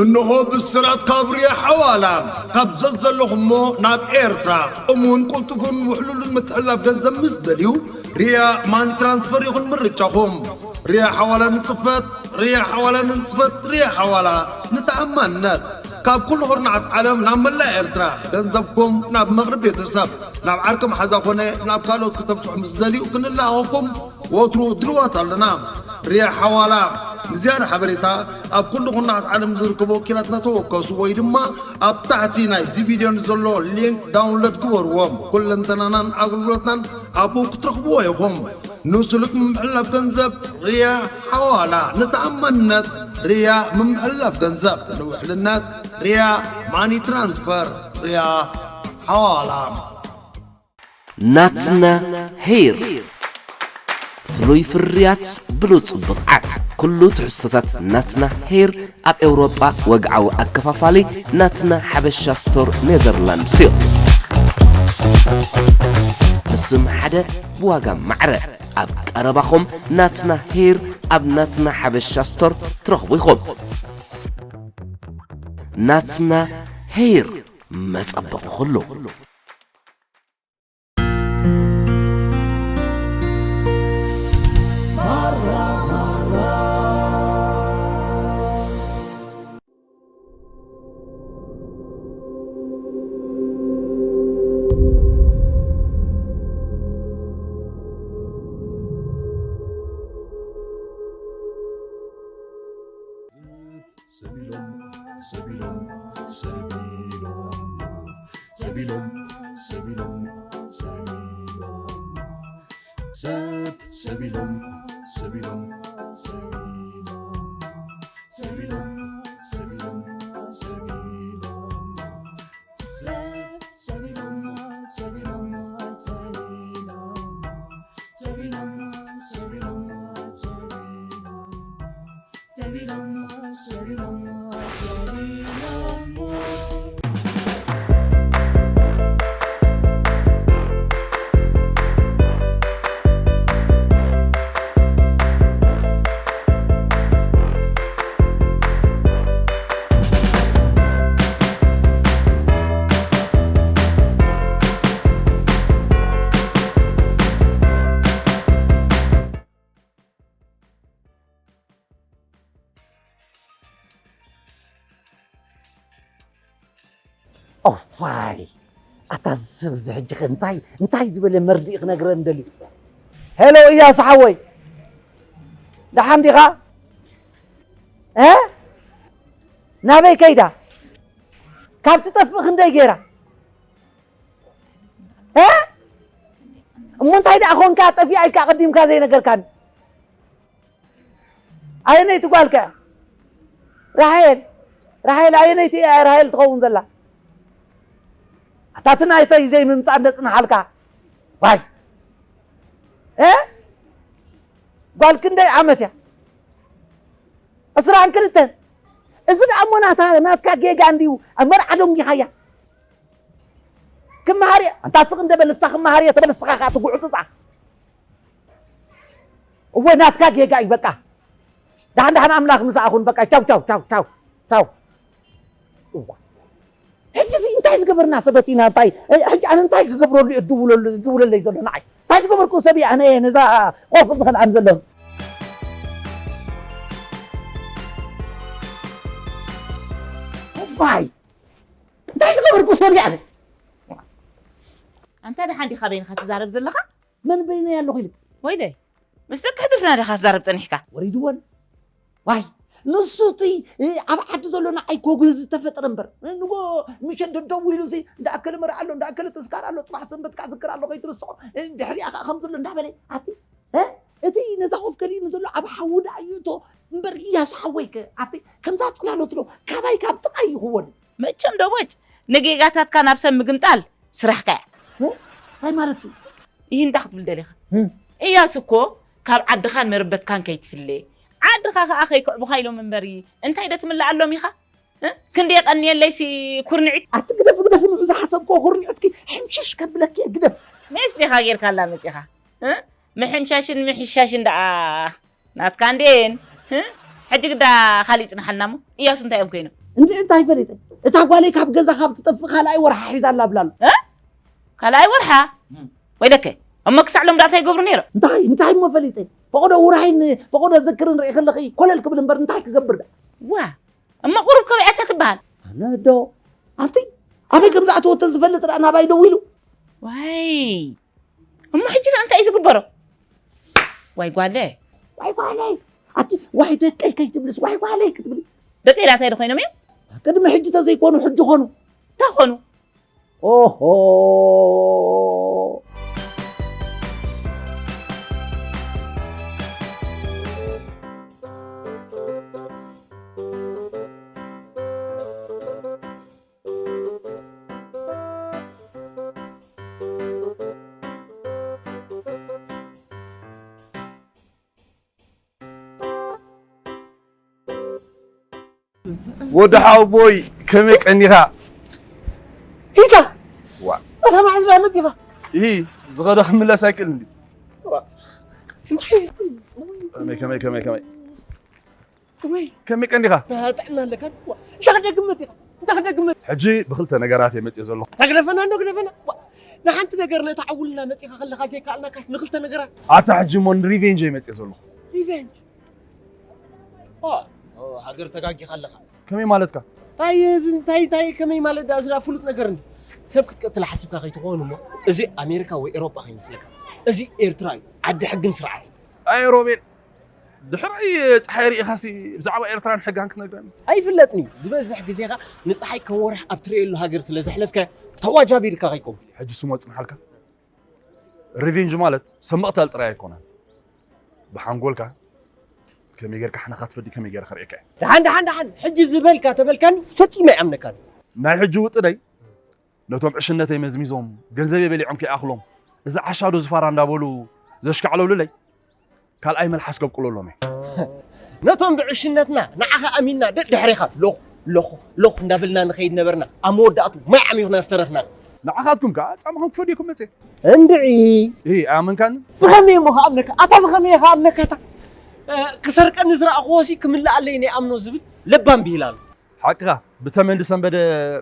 እንሆ ብስራት ካብ ሪያ ሓዋላ። ካብ ዘዘለኹሞ ናብ ኤርትራ እሙን ቅልጡፍን ውሕሉልን ምትሕልላፍ ገንዘብ ምስ ደልዩ፣ ሪያ ማኒ ትራንስፈር ይኹን ምርጫኹም። ሪያ ሓዋላ ንጽፈት፣ ሪያ ሓዋላ ንጽፈት፣ ሪያ ሓዋላ ንተኣማንነት። ካብ ኩሉ ኩርናዓት ዓለም ናብ መላእ ኤርትራ ገንዘብኩም ናብ መቕርብ ቤተሰብ፣ ናብ ዓርኪ መሓዛ ኮነ ናብ ካልኦት ክተብጽሑ ምስ ደልዩ ክንለኣኸኩም ወትሩ ድልዋት ኣለና። ሪያ ሓዋላ። ንዝያዳ ሓበሬታ ኣብ ኩሉ ኩርናዓት ዓለም ዝርከቡ ወኪላትና ተወከሱ ወይ ድማ ኣብ ታሕቲ ናይዚ ቪድዮ ንዘሎ ሊንክ ዳውንሎድ ግበርዎ። ኩለንተናናን ኣገልግሎትናን ኣብኡ ክትረኽብዎ ኢኹም። ንስሉጥ ምምሕልላፍ ገንዘብ ሪያ ሓዋላ፣ ንተኣማንነት ሪያ ምምሕልላፍ ገንዘብ፣ ንውሕልነት ሪያ ማኒ ትራንስፈር፣ ሪያ ሓዋላ። ናትና ሄር ፍሉይ ፍርያት ብሉጽ ብቕዓት። ኩሉ ትሕዝቶታት ናትና ሄር ኣብ ኤውሮጳ ወግዓዊ ኣከፋፋሊ ናትና ሓበሻ ስቶር ኔዘርላንድስ እዩ። ብስም ሓደ ብዋጋ ማዕረ ኣብ ቀረባኹም ናትና ሄር ኣብ ናትና ሓበሻ ስቶር ትረኽቡ ኢኹም። ናትና ሄር መጸበቒ ኩሉ። ሰቢሎም ሰቢሎም ሰቢሎም ሰቢሎም ሰቢሎም ሰቢሎም ሰብ ሰቢሎም ሰቢሎም ሰቢሎም ሰቢሎም ሰቢሎም ሰቢሎም ሰብ ሰቢሎም ሰቢሎም ሰቢሎም ሰቢሎም ሰቢሎም ሰቢሎም ሰቢሎም ሰቢሎም ሰቢሎም ኦፋይ ኣታ ሰብ እዚ ሕጂ ከ እንታይ እንታይ ዝበለ መርድእ ክነግረን ደልዩ? ሄሎ እያሱ ሓወይ ደሓን ዲኻ? እ ናበይ ከይዳ? ካብ ትጠፍእ ክንደይ ገይራ? እ እሞ እንታይ ደኣ ኾንካ ጠፊኣ ኢልካ ኣቐዲምካ ዘይነገርካኒ? ኣየነይቲ ጓልከ እያ? ራሄል ራሄል ኣየነይቲ እያ ራሄል ትኸውን ዘላ? ኣታ እቲ ናይተይ ዘይምምፃእ እንደፅንሓልካ ዋይ እ ጓል ክንደይ ዓመት እያ? ዕስራን ክልተን እዚ ደኣ እሞ ናታ ናትካ ጌጋ እንድዩ ኣብ መርዓ ደንጊኻያ ክመሃር እየ ኣንታ ስቕ እንደበል ንሳ ክመሃር እየ ተበል ንስኻ ከዓ ትጉዕፅፃ እወ ናትካ ጌጋ እዩ በቃ። ደሓን ደሓን ኣምላኽ ምሳኣ ኩን በቃ ቻው ቻው ቻው ቻው ቻው። እዋ ሕጂ እዚ እንታይ ዝገበርና ሰበት ኢና እንታይ ሕጂ ኣነ እንታይ ክገብረሉ እየ ዝድውለሉ ዝድውለለይ ዘሎ ንዓይ እንታይ ዝገበርኩ ሰብ እየ ኣነ ነዛ ቆርፉ ዝኸልኣን ዘሎ። እዋይ እንታይ ዝገበርኩ ሰብ እየ ኣነ። ኣንታ ደሓን ዲኻ በይንኻ ትዛረብ ዘለኻ? መን በይነይ ኣለኹ ኢልክ? ወይለይ ምስ ደቂ ሕድርትና ዲኻ ትዛረብ ጸኒሕካ? ወሪድወን ዋይ ንሱ እቲ ኣብ ዓዲ ዘሎ ንዓይ ኮጉህ ዝተፈጥረ እምበር ንጎ ምሸት ደደው ኢሉ ሲ እንዳኣከለ መርዓ ኣሎ እንዳኣከለ ተስካር ኣሎ ፅባሕ ሰንበት ከዓ ዝክር ኣሎ ከይትርስዖ ድሕሪኣ ከዓ ከም ዘሎ እንዳበለ ኣቲ እቲ ነዛ ኮፍ ከሊኒ ዘሎ ኣብ ሓዊ ደኣ ይእቶ እምበር እያሱ ሓወይከ ኣቲ ከምዛ ፅላሎት ዶ ካባይ ካብ ጥቓይ ይኽወል መቸም ደቦጭ ንጌጋታትካ ናብ ሰብ ምግምጣል ስራሕካ እያ እንታይ ማለት እዩ ይህ እንዳ ክትብል ደሊኻ እያሱ እኮ ካብ ዓድኻን መረበትካን ከይትፍለ ዓድኻ ከዓ ከይክዕቡኻ ኢሎም እምበሪ እንታይ ዶ ትምልኣሎም ኢኻ ክንደይ የቐንየለይሲ ኩርንዒት ኣቲ ግደፍ ግደፍ ንዑ ዝሓሰብኮ ኩርንዕትኪ ሕምሽሽ ከብለኪ ግደፍ ሜስ ዲኻ ጌርካላ መፂኻ ምሕምሻሽን ምሕሻሽን ደኣ ናትካ እንዴን ሕጂ ግዳ ካሊእ ይፅንሓልና እሞ እያሱ እንታይ እዮም ኮይኖም እንዲ እንታይ ፈሊጠ? እታ ጓለይ ካብ ገዛ ካብ ትጠፍእ ካልኣይ ወርሓ ሒዛ ኣላ ብላሉ። ካልኣይ ወርሓ? ወይለከ፣ እሞ ክሳዕ ሎም ዳእታ ይገብሩ ነይሮም። እንታይ እንታይ እሞ ፈሊጠ? ፈቐዶ ውራይን ፈቐዶ ዘክርን ርኢ ከለኺ ኮለል ክብል እምበር እንታይ ክገብር ዳ? ዋ፣ እሞ ቁሩብ ከቢኣታ ትበሃል። ኣነ ዶ ኣንቲ ኣበይ ከም ዝኣተወተን ዝፈልጥ ደኣ ናባይ ደው ኢሉ። ዋይ፣ እሞ ሕጂ ደኣ እንታይ እዩ ዝግበሮ? ዋይ ጓለ፣ ዋይ ጓለ፣ ኣቲ ዋይ ደቀይ ከይትብልስ ዋይ ጓለ ክትብሊ። ደቀይ ዳታይ ዶ ኮይኖም እዮም? ቅድሚ ሕጂ ተዘይኮኑ ሕጂ ኾኑ። እንታይ ኾኑ? ኦሆ። ወዲ ሓውቦይ ከመይ ቀኒኻ? ሂታ ዋ ኣታ ማሕዝ ዳመት ኢኻ ይሂ ዝኸደ ክምለስ ኣይክእል እንዲ እንታይ ከመይ ከመይ ከመይ ከመይ ወይ ከመይ ቀኒኻ? ጥዕና ኣለካ ዋ እንታይ ክደግመት ኢኻ እንታይ ክደግመት ሕጂ ብክልተ ነገራት እየ መፅእ ዘለኹ ተግደፈና እንዶ ግደፈና ዋ ንሓንቲ ነገር ነታ ዓውልና መፂኻ ከለኻ ዘይከኣልናካስ ንክልተ ነገራት ኣታ ሕጂ እሞ ንሪቬንጅ እየ መፅእ ዘለኹ ሪቬንጅ ሃገር ተጋጊኻ ኣለኻ። ከመይ ማለትካ? ታይ እዚ ታይ ታይ ከመይ ማለት ዳ ዝዳ ፍሉጥ ነገር እንዲ ሰብ ክትቀትል ሓሲብካ ከይትኸውን እሞ እዚ ኣሜሪካ ወይ ኤሮጳ ከይመስለካ። እዚ ኤርትራ እዩ ዓዲ ሕግን ስርዓትን። ኣይ ሮቤል ድሕራይ ፀሓይ ርኢኻሲ ብዛዕባ ኤርትራን ሕጋን ክትነግረኒ? ኣይፍለጥን እዩ ዝበዝሕ ግዜኻ ንፀሓይ ከም ወርሕ ኣብ ትርእየሉ ሃገር ስለ ዘሕለፍካዮ ተዋጃቢርካ ከይከውን። ሕጂ ስሞ ፅንሓልካ ሪቬንጅ ማለት ሰብ ምቕታል ጥራይ ኣይኮነን። ብሓንጎልካ ከመይ ጌርካ ሕነ ክትፈዲ ከመይ ጌረ ከርእየካ እየ። ደሓን ደሓን ደሓን ሕጂ ዝበልካ ተበልካኒ ፈጺመ ኣይኣምነካን። ናይ ሕጂ ውጥነይ ነቶም ዕሽነተይ መዝሚዞም ገንዘበይ በሊዖም ከይኣኽሎም እዚ ዓሻ ዶ ዝፋራ እንዳበሉ ዘሽካዕለሉለይ ካልኣይ መልሓስ ከብቁለሎም እየ። ነቶም ብዕሽነትና ንዓኻ ኣሚንና ደድሕሬኻ ሎኽ ሎኽ ሎኽ እንዳበልና ንኸይድ ነበርና ኣብ መወዳእቱ ማይ ዓሚኹና ዝተረፍና። ንዓኻትኩም ከኣ ጻማኹም ክፈድየኩም መጽየ። እንድዒ። እይ ኣመንካኒ። ብኸመይ እሞ ክኣምነካ ኣታ ብኸመይ እየ ክኣምነካ እታ ክሰርቀኒ ዝረኣኽዎሲ ክምልኣለይ ናይ ኣምኖ ዝብል ለባም ብሂል ኣሎ። ሓቅኻ ብተመን ዝሰንበደ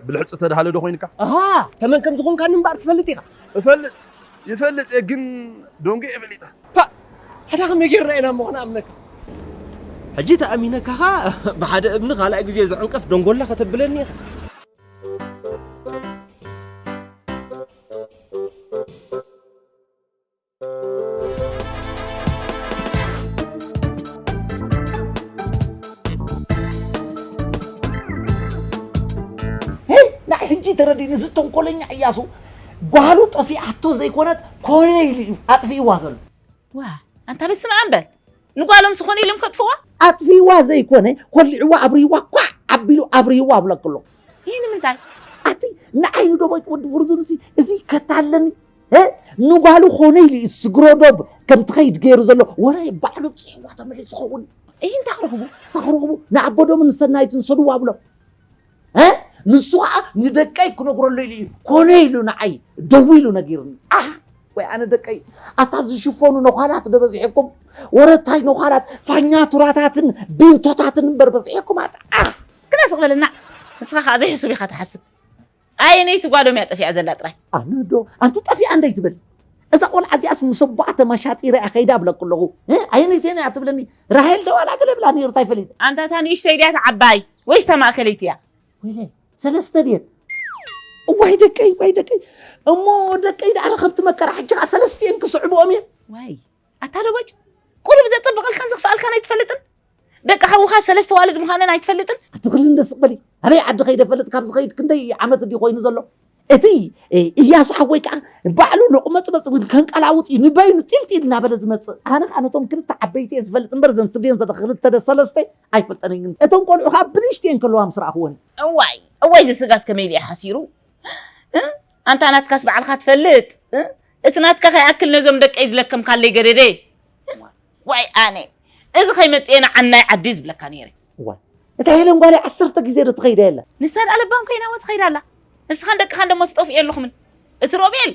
ብልሕጺ ዝተድሃለ ዶ ኮይንካ? ኣሃ ተመን ከም ዝኾንካኒ እምበኣር ትፈልጥ ኢኻ። እፈልጥ ይፈልጥ እየ ግን ደንጉየ ፈሊጠ። ፓእ! ሕታ ከመይ ጌርና ኢና እሞ ክንኣምነካ? ሕጂ ተኣሚነካ ኸኣ ብሓደ እምኒ ካልኣይ ግዜ ዝዕንቀፍ ደንጎላ ከተብለኒ ኢኻ። ሄይ ናይ ሕጂ ተረዲኒ እዚ ተንኮለኛ እያሱ ጓሉ ጠፊኣቶ ዘይኮነት ኮነ ኢሉ እዩ ኣጥፊእዋ ዘሎ። ዋ ኣንታ በስመኣም በል ንጓሎምስ ኮነ ኢሎም ከጥፍእዋ። ኣጥፊእዋ ዘይኮነ ኮሊዕዋ ኣብርይዋ ኳዕ ኣቢሉ ኣብርይዋ እብለኪ ኣለኹ። ይህ ንምንታይ? ኣቲ ንዓይ ንደቦጭ ወዲ ፍርዙንሲ እዚ ከታለኒ ንጓሉ ኾነ ኢሉ እዩ ስግረዶብ ከም ትኸይድ ገይሩ ዘሎ ወረ ባዕሉ ብፅሕዋ ተመሊሱ ዝኸውን እዩ እንታይ ክረኽቡ እንታይ ክረኽቡ ንኣቦዶምን ንሰናይትን ሰድዋ ብሎም ንሱ ከዓ ንደቀይ ክነግረሉ ኢሉ እዩ ኮነ ኢሉ ንዓይ ደዊ ኢሉ ነጊሩኒ ኣህ ወይ ኣነ ደቀይ ኣታ ዝሽፈኑ ነዃላት ዶ በዚሕኩም ወረታይ ነዃላት ፋኛቱራታትን ቢንቶታትን እምበር በዚሕኩም ኣታ ኣህ ክነስቕ በለና ንስኻ ከዓ ዘይሕሱብ ኢኻ ትሓስብ ኣየነይቲ ጓሎም እያ ጠፊኣ ዘላ ጥራይ ኣነ ዶ ኣንቲ ጠፊኣ እንደ ይትብል እዛ ቆልዓ እዚኣስ ምስ ኣቦኣ ተመሻጢረ እያ ከይዳ ብለኩ ኣለኹ ኣየነይቴን እያ ትብለኒ ራሄል ዶ ዋላ ገለ ብላ ነይሩ እንታይ ፈሊጥ ኣንታ እታ ንእሽተይ ድያ እታ ዓባይ ወይስ እታ ማእከለይቲ እያ ወይለ ሰለስተ ድየን እዋይ ደቀይ ዋይ ደቀይ እሞ ደቀይ ደኣ ረኸብቲ መከራ ሕጂ ኸዓ ሰለስቲኤን ክስዕብኦም እየ ዋይ ኣታ ደቦጭ ቁሩብ ዘጸብቐልካን ዘኽፍኣልካን ኣይትፈልጥን? ደቂ ሓውኻ ሰለስተ ዋልድ ምዃነን ኣይትፈልጥን? ኣቲ ክሊ እንደ ስቕ በሊ ኣበይ ዓዲ ከይደ ፈልጥ ካብ ዝኸይድ ክንደይ ዓመት እንዲ ኮይኑ ዘሎ እቲ እያሱ ሓወይ ከዓ ባዕሉ ሎቕመጽመጽ እውን ከንቀላውጥ እዩ ንበይኑ ጢልጢል እናበለ ዝመጽእ ኣነ ከዓ ነቶም ክልተ ዓበይቲ እየ ዝፈልጥ እምበር ዘን ትብልየን ዘለኺ ክልተ ደ ሰለስተ ኣይፈልጠንን እተን ቆልዑ ከዓ ብንእሽትየን ከለዋ ምስ ረኣኽወን እዋይ እዋይ እዚ ስጋስ ከመይ ኢሉ እዩ ሓሲሩ ኣንታ ናትካስ ባዕልኻ ትፈልጥ እቲ ናትካ ከይኣክል ነዞም ደቀይ ዝለከምካለይ ገደደ ዋይ ኣነ እዚ ከይመፅኤ ንዓናይ ዓዲ ዝብለካ ነይረ ዋይ እታ ሄለን ጓለይ ዓሰርተ ግዜ ዶ ትኸይዳ የላ ንሳ ደኣ ለባም ኮይና ወ ትኸይዳ ኣላ ንስኻን ደቅኻን ደሞ ትጠፍኡ የለኹምን እቲ ሮቤል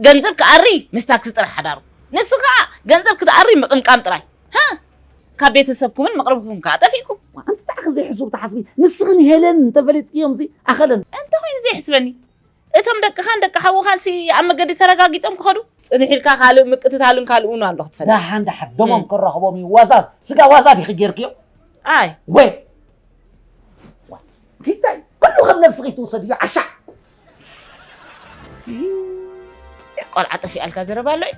ገንዘብ ክኣሪ ምስ ታክሲ ጥራሕ ሓዳሩ ንስ ከዓ ገንዘብ ክትኣሪ ምቕምቃም ጥራይ ሃ ካብ ቤተሰብኩምን መቕረብኩም ከዓ ጠፊእኩም። ኣንቲ እንታይ ከ ዘይሕሱብ ትሓስቢ? ንስኽን ሄለን እንተፈሊጥክዮም እዚ ኣኸለን። እንታይ ኮይኑ ዘይሕስበኒ? እቶም ደቅኻን ደቂ ሓውኻን ሲ ኣብ መገዲ ተረጋጊጾም ክኸዱ? ጽንሕ ኢልካ ካልእ ምቅትታልን ካልእ እውን ኣሎ ክትፈልጥ። ደሓን ደሓን ደሞም እም። ክረኽቦም እዩ። ዋዛዝ፣ ስጋ ዋዛ ዲኺ ጌርክዮ? ኣይ። ወይ። ዋ፣ ኪታይ፣ ኩሉ ከም ነብስኺ ትውሰድዮ ዓሻ። ቆልዓ ጠፊኣልካ ዘረባ ኣሎ እዩ።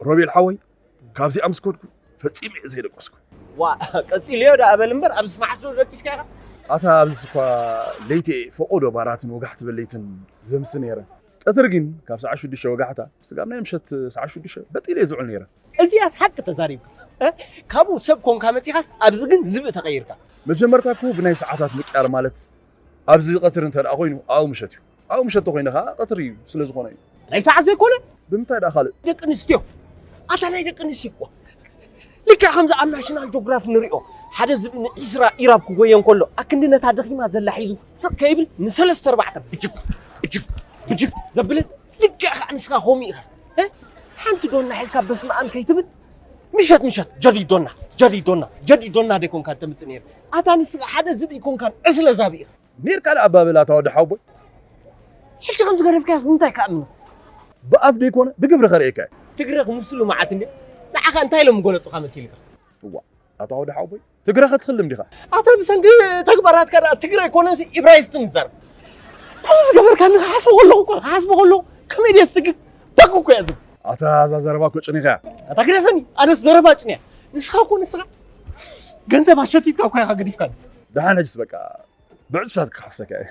ሮቤል ሓወይ፣ ካብዚኣ ምስ ከድኩ ፈጺመ እየ ዘይደቀስኩ። ዋ፣ ቀጺለዮ ደኣ በል እምበር፣ ኣብዚ መዓስ ዶ ደቂስካ ኢኻ? ኣታ ኣብዚስ እኳ ለይቲ እየ ፈቖዶ ባራትን ወጋሕቲ በለይትን ዘምሲ ነይረ። ቀትሪ ግን ካብ ሰዓት ሽዱሽተ ወጋሕታ ስጋብ ናይ ምሸት ሰዓት ሽዱሽተ በጢለ እየ ዝውዕል ነይረ። እዚኣስ ሓቂ ተዛሪብካ። እ? ካብኡ ሰብ ኮንካ መጺኻስ ኣብዚ ግን ዝብኢ ተቐይርካ። መጀመርታ እኮ ብናይ ሰዓታት ምቅያር ማለት ኣብዚ ቀትሪ እንተ ደኣ ኮይኑ ኣብኡ ምሸት እዩ። ኣብኡ ምሸት ተኾይነ ኸዓ ቀትሪ እዩ ስለ ዝኾነ እዩ። ናይ ሰዓት ዘይኮነ ብምንታይ ደኣ ካልእ? ደቂ ኣንስትዮ ኣታ ናይ ደቂ ኣንስትዮ እኮ ልክዕ ከምዚ ኣብ ናሽናል ጆግራፍ ንሪኦ ሓደ ዝብኢ ንዒስራ ኢራብ ክጎየ እንከሎ ኣክንዲ ነታ ደኺማ ዘላ ሒዙ ስቕ ከይብል ንሰለስተ ኣርባዕተ ብጅግ ብጅግ ብጅግ ዘብልን ልክዕ ከዓ ንስኻ ከምኡ ኢኻ እ? ሓንቲ ዶና ሒዝካ በስመኣም ከይትብል ምሸት ምሸት ጀዲዶና ጀዲዶና ጀዲዶና ደይኮንካ ተምፅእ ነይርካ ኣታ ንስኻ ሓደ ዝብኢ ኮንካ ዕስለ ዛብኢ ኢኻ ኔርካ ደኣ ኣባብል ኣታ ወዲ ሓውቦይ። ሕጂ ከም ዝገደፍካዮ እንታይ ክኣምኖ? ብኣፍ ደይኮነ ብግብሪ ከርእየካ እየ። ትግረ ክምስሉ መዓት እንድዮም። ንዓኻ እንታይ ኢሎም ምገለጹኻ መሲልካ? እዋ ኣታ ወዲ ሓውቦይ ትግረ ከትኽልም ዲኻ? ኣታ ብሰንኪ ተግባራትካ ደኣ ትግረ ኣይኮነሲ ኢብራይስጥ ንዛረብ። ኩሉ ዝገበርካኒ ክሓስቦ ከለኹ እኮ ክሓስቦ ከለኹ ከመይ ድየ ዝስግግ? ደግ እኮ እየ ዝብል። ኣታ እዛ ዘረባ እኮ ጭኒኻ እያ። ኣታ ግደፈኒ ኣነስ ዘረባ ጭንያ። ንስኻ እኮ ንስኻ ገንዘብ ኣሸቲትካ እኮ ኢኻ ገዲፍካኒ። ደሓን ሕጅስ በቃ ብዕጽፍታት ክኸሰካ እየ።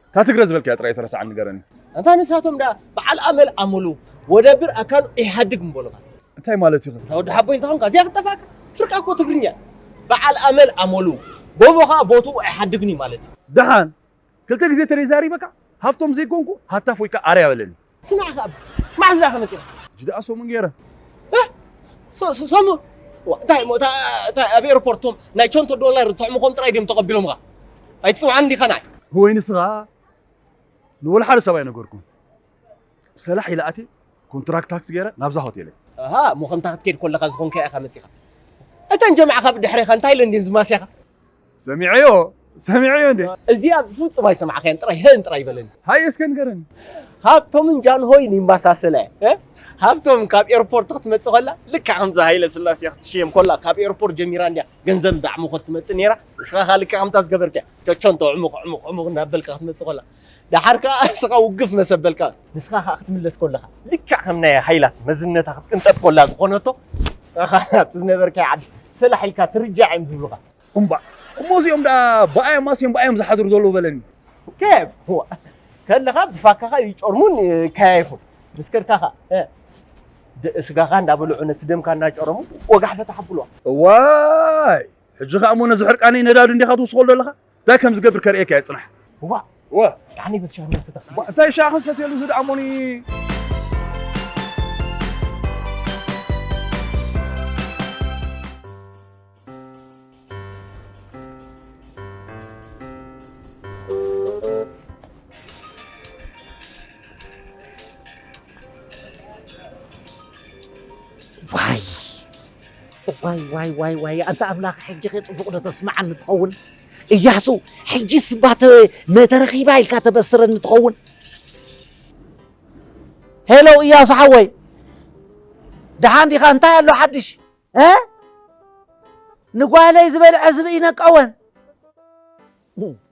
እታ ትግረ ዝበልካያ ጥራይ ኣይትረስዓኒ ንገረኒ። ኣንታ ንሳቶም ደኣ በዓል ኣመል ኣመሉ ወደብር ኣካሉ ኢህኣድግ ምበሉኻ። እንታይ ማለት እዩ? እታ ወዲ ሓቦይ እንተኾንካ እዚኣ ክትጠፍኣካ። ፍርቃ እኮ ትግርኛ። በዓል ኣመል ኣመሉ ጎቦ ኸኣ ቦትኡ ኣይሓድግን እዩ ማለት እዩ። ደሓን ክልተ ግዜ ተዘይዛሪበካ ሃፍቶም ዘይኮንኩ ሃታፍ ወይ ከኣ ኣርያ በለኒ። ስማዕ ከኣ መዓዝ ደኣ ከመጽእ ኢኻ? ሕጂ ደኣ ሰሙን ገይረ። እ? ሶ- ሶ- ሰሙን? ዋ፣ እንታይ እሞ እታ እታ ኣብ ኤርፖርት እቶም ናይ ቸንቶ ዶላር እትሕምኾም ጥራይ ድዮም ተቐቢሎምኻ? ኣይትጽውዓኒ ዲኻ ንዓይ? ወይ ንስኻ ንወላ ሓደ ሰብ ኣይነገርኩን። ሰላሕ ኢለ ኣትየ ኮንትራክት ታክሲ ገይረ ናብዛ ሆቴል እየ። ኣሃ እሞ ከምታ ክትከይድ ከለኻ ዝኾንካዮ ኢኻ መጺኻ። እተን ጀማዕኻ ብድሕሬኻ እንታይ ኢለን ድየን ዝማስያኻ? ሰሚዐዮ ሰሚዐዮ እንዴ? እዚኣ ብፍጹም ኣይሰማዕካያን፣ ጥራይ ህን ጥራይ ይበለኒ። ሃየ እስከ ንገረኒ። ሃብቶምን ጃንሆይን ይመሳሰላ እየ። እ? ሃብቶም ካብ ኤርፖርት ክትመጽእ ከላ ልክዕ ከምዛ ሃይለ ስላሴ ክትሽየም ከላ ካብ ኤርፖርት ጀሚራ እንድያ ገንዘብ እንዳዕመኾት ትመጽእ ነይራ። ንስኻ ከኣ ልክዕ ከምታ ዝገበርካያ ቸቸንቶ ዕሙቕ ዕሙቕ ዕሙቕ እንዳበልካ ክትመጽእ ከላ ደሓር ከኣ ንስኻ ውግፍ መሰበልካ። ንስኻ ከኣ ክትምለስ ከለኻ ልክዕ ከም ናይ ሃይላት መዝነታ ክትቅንጠጥ ከላ ዝኾነቶ ኣብቲ ዝነበርካዮ ዓዲ ሰላሕ ኢልካ ትርጃዕ እዮም ዝብሉኻ። እምባእ እሞ እዚኦም ደኣ ብኣዮም ኣስዮም ብኣዮም ዝሓድሩ ዘለዉ በለኒ። ኬፍ ከለኻ ብፋካኻ ይጨርሙን ይከያየፉን ምስ ከድካ ኸ ስጋኻ እንዳበልዑ ነቲ ደምካ እናጨረሙ ወጋሕፈ ተሓብልዋ። እዋይ ሕጂ ኸኣ እሞ ነዚ ሕርቃነይ ነዳዲ እንዲኻ ትውስኸሉ ዘለኻ እንታይ ከም ዝገብር ከርእየካ እየ ጽናሕ። እዋ እወ ዳሕኒ በል ሻሂ እናሰተኻ። እንታይ ሻሂ ክንሰትየሉ እዚ ደኣ እሞኒ። ዋይ ዋይ ዋይ ዋይ ዋይ ኣንታ ኣምላኽ ሕጂ ከ ጽቡቕ ዶ ተስምዓኒ ትኸውን? እያሱ ሕጂ ስባ መተረኺባ ኢልካ ተበስረኒ ትኸውን? ሄሎ እያሱ ሓወይ ደሓን ዲኻ? እንታይ ኣሎ ሓድሽ? እ ንጓለይ ዝበልዐ ዝብኢ ነቀወን።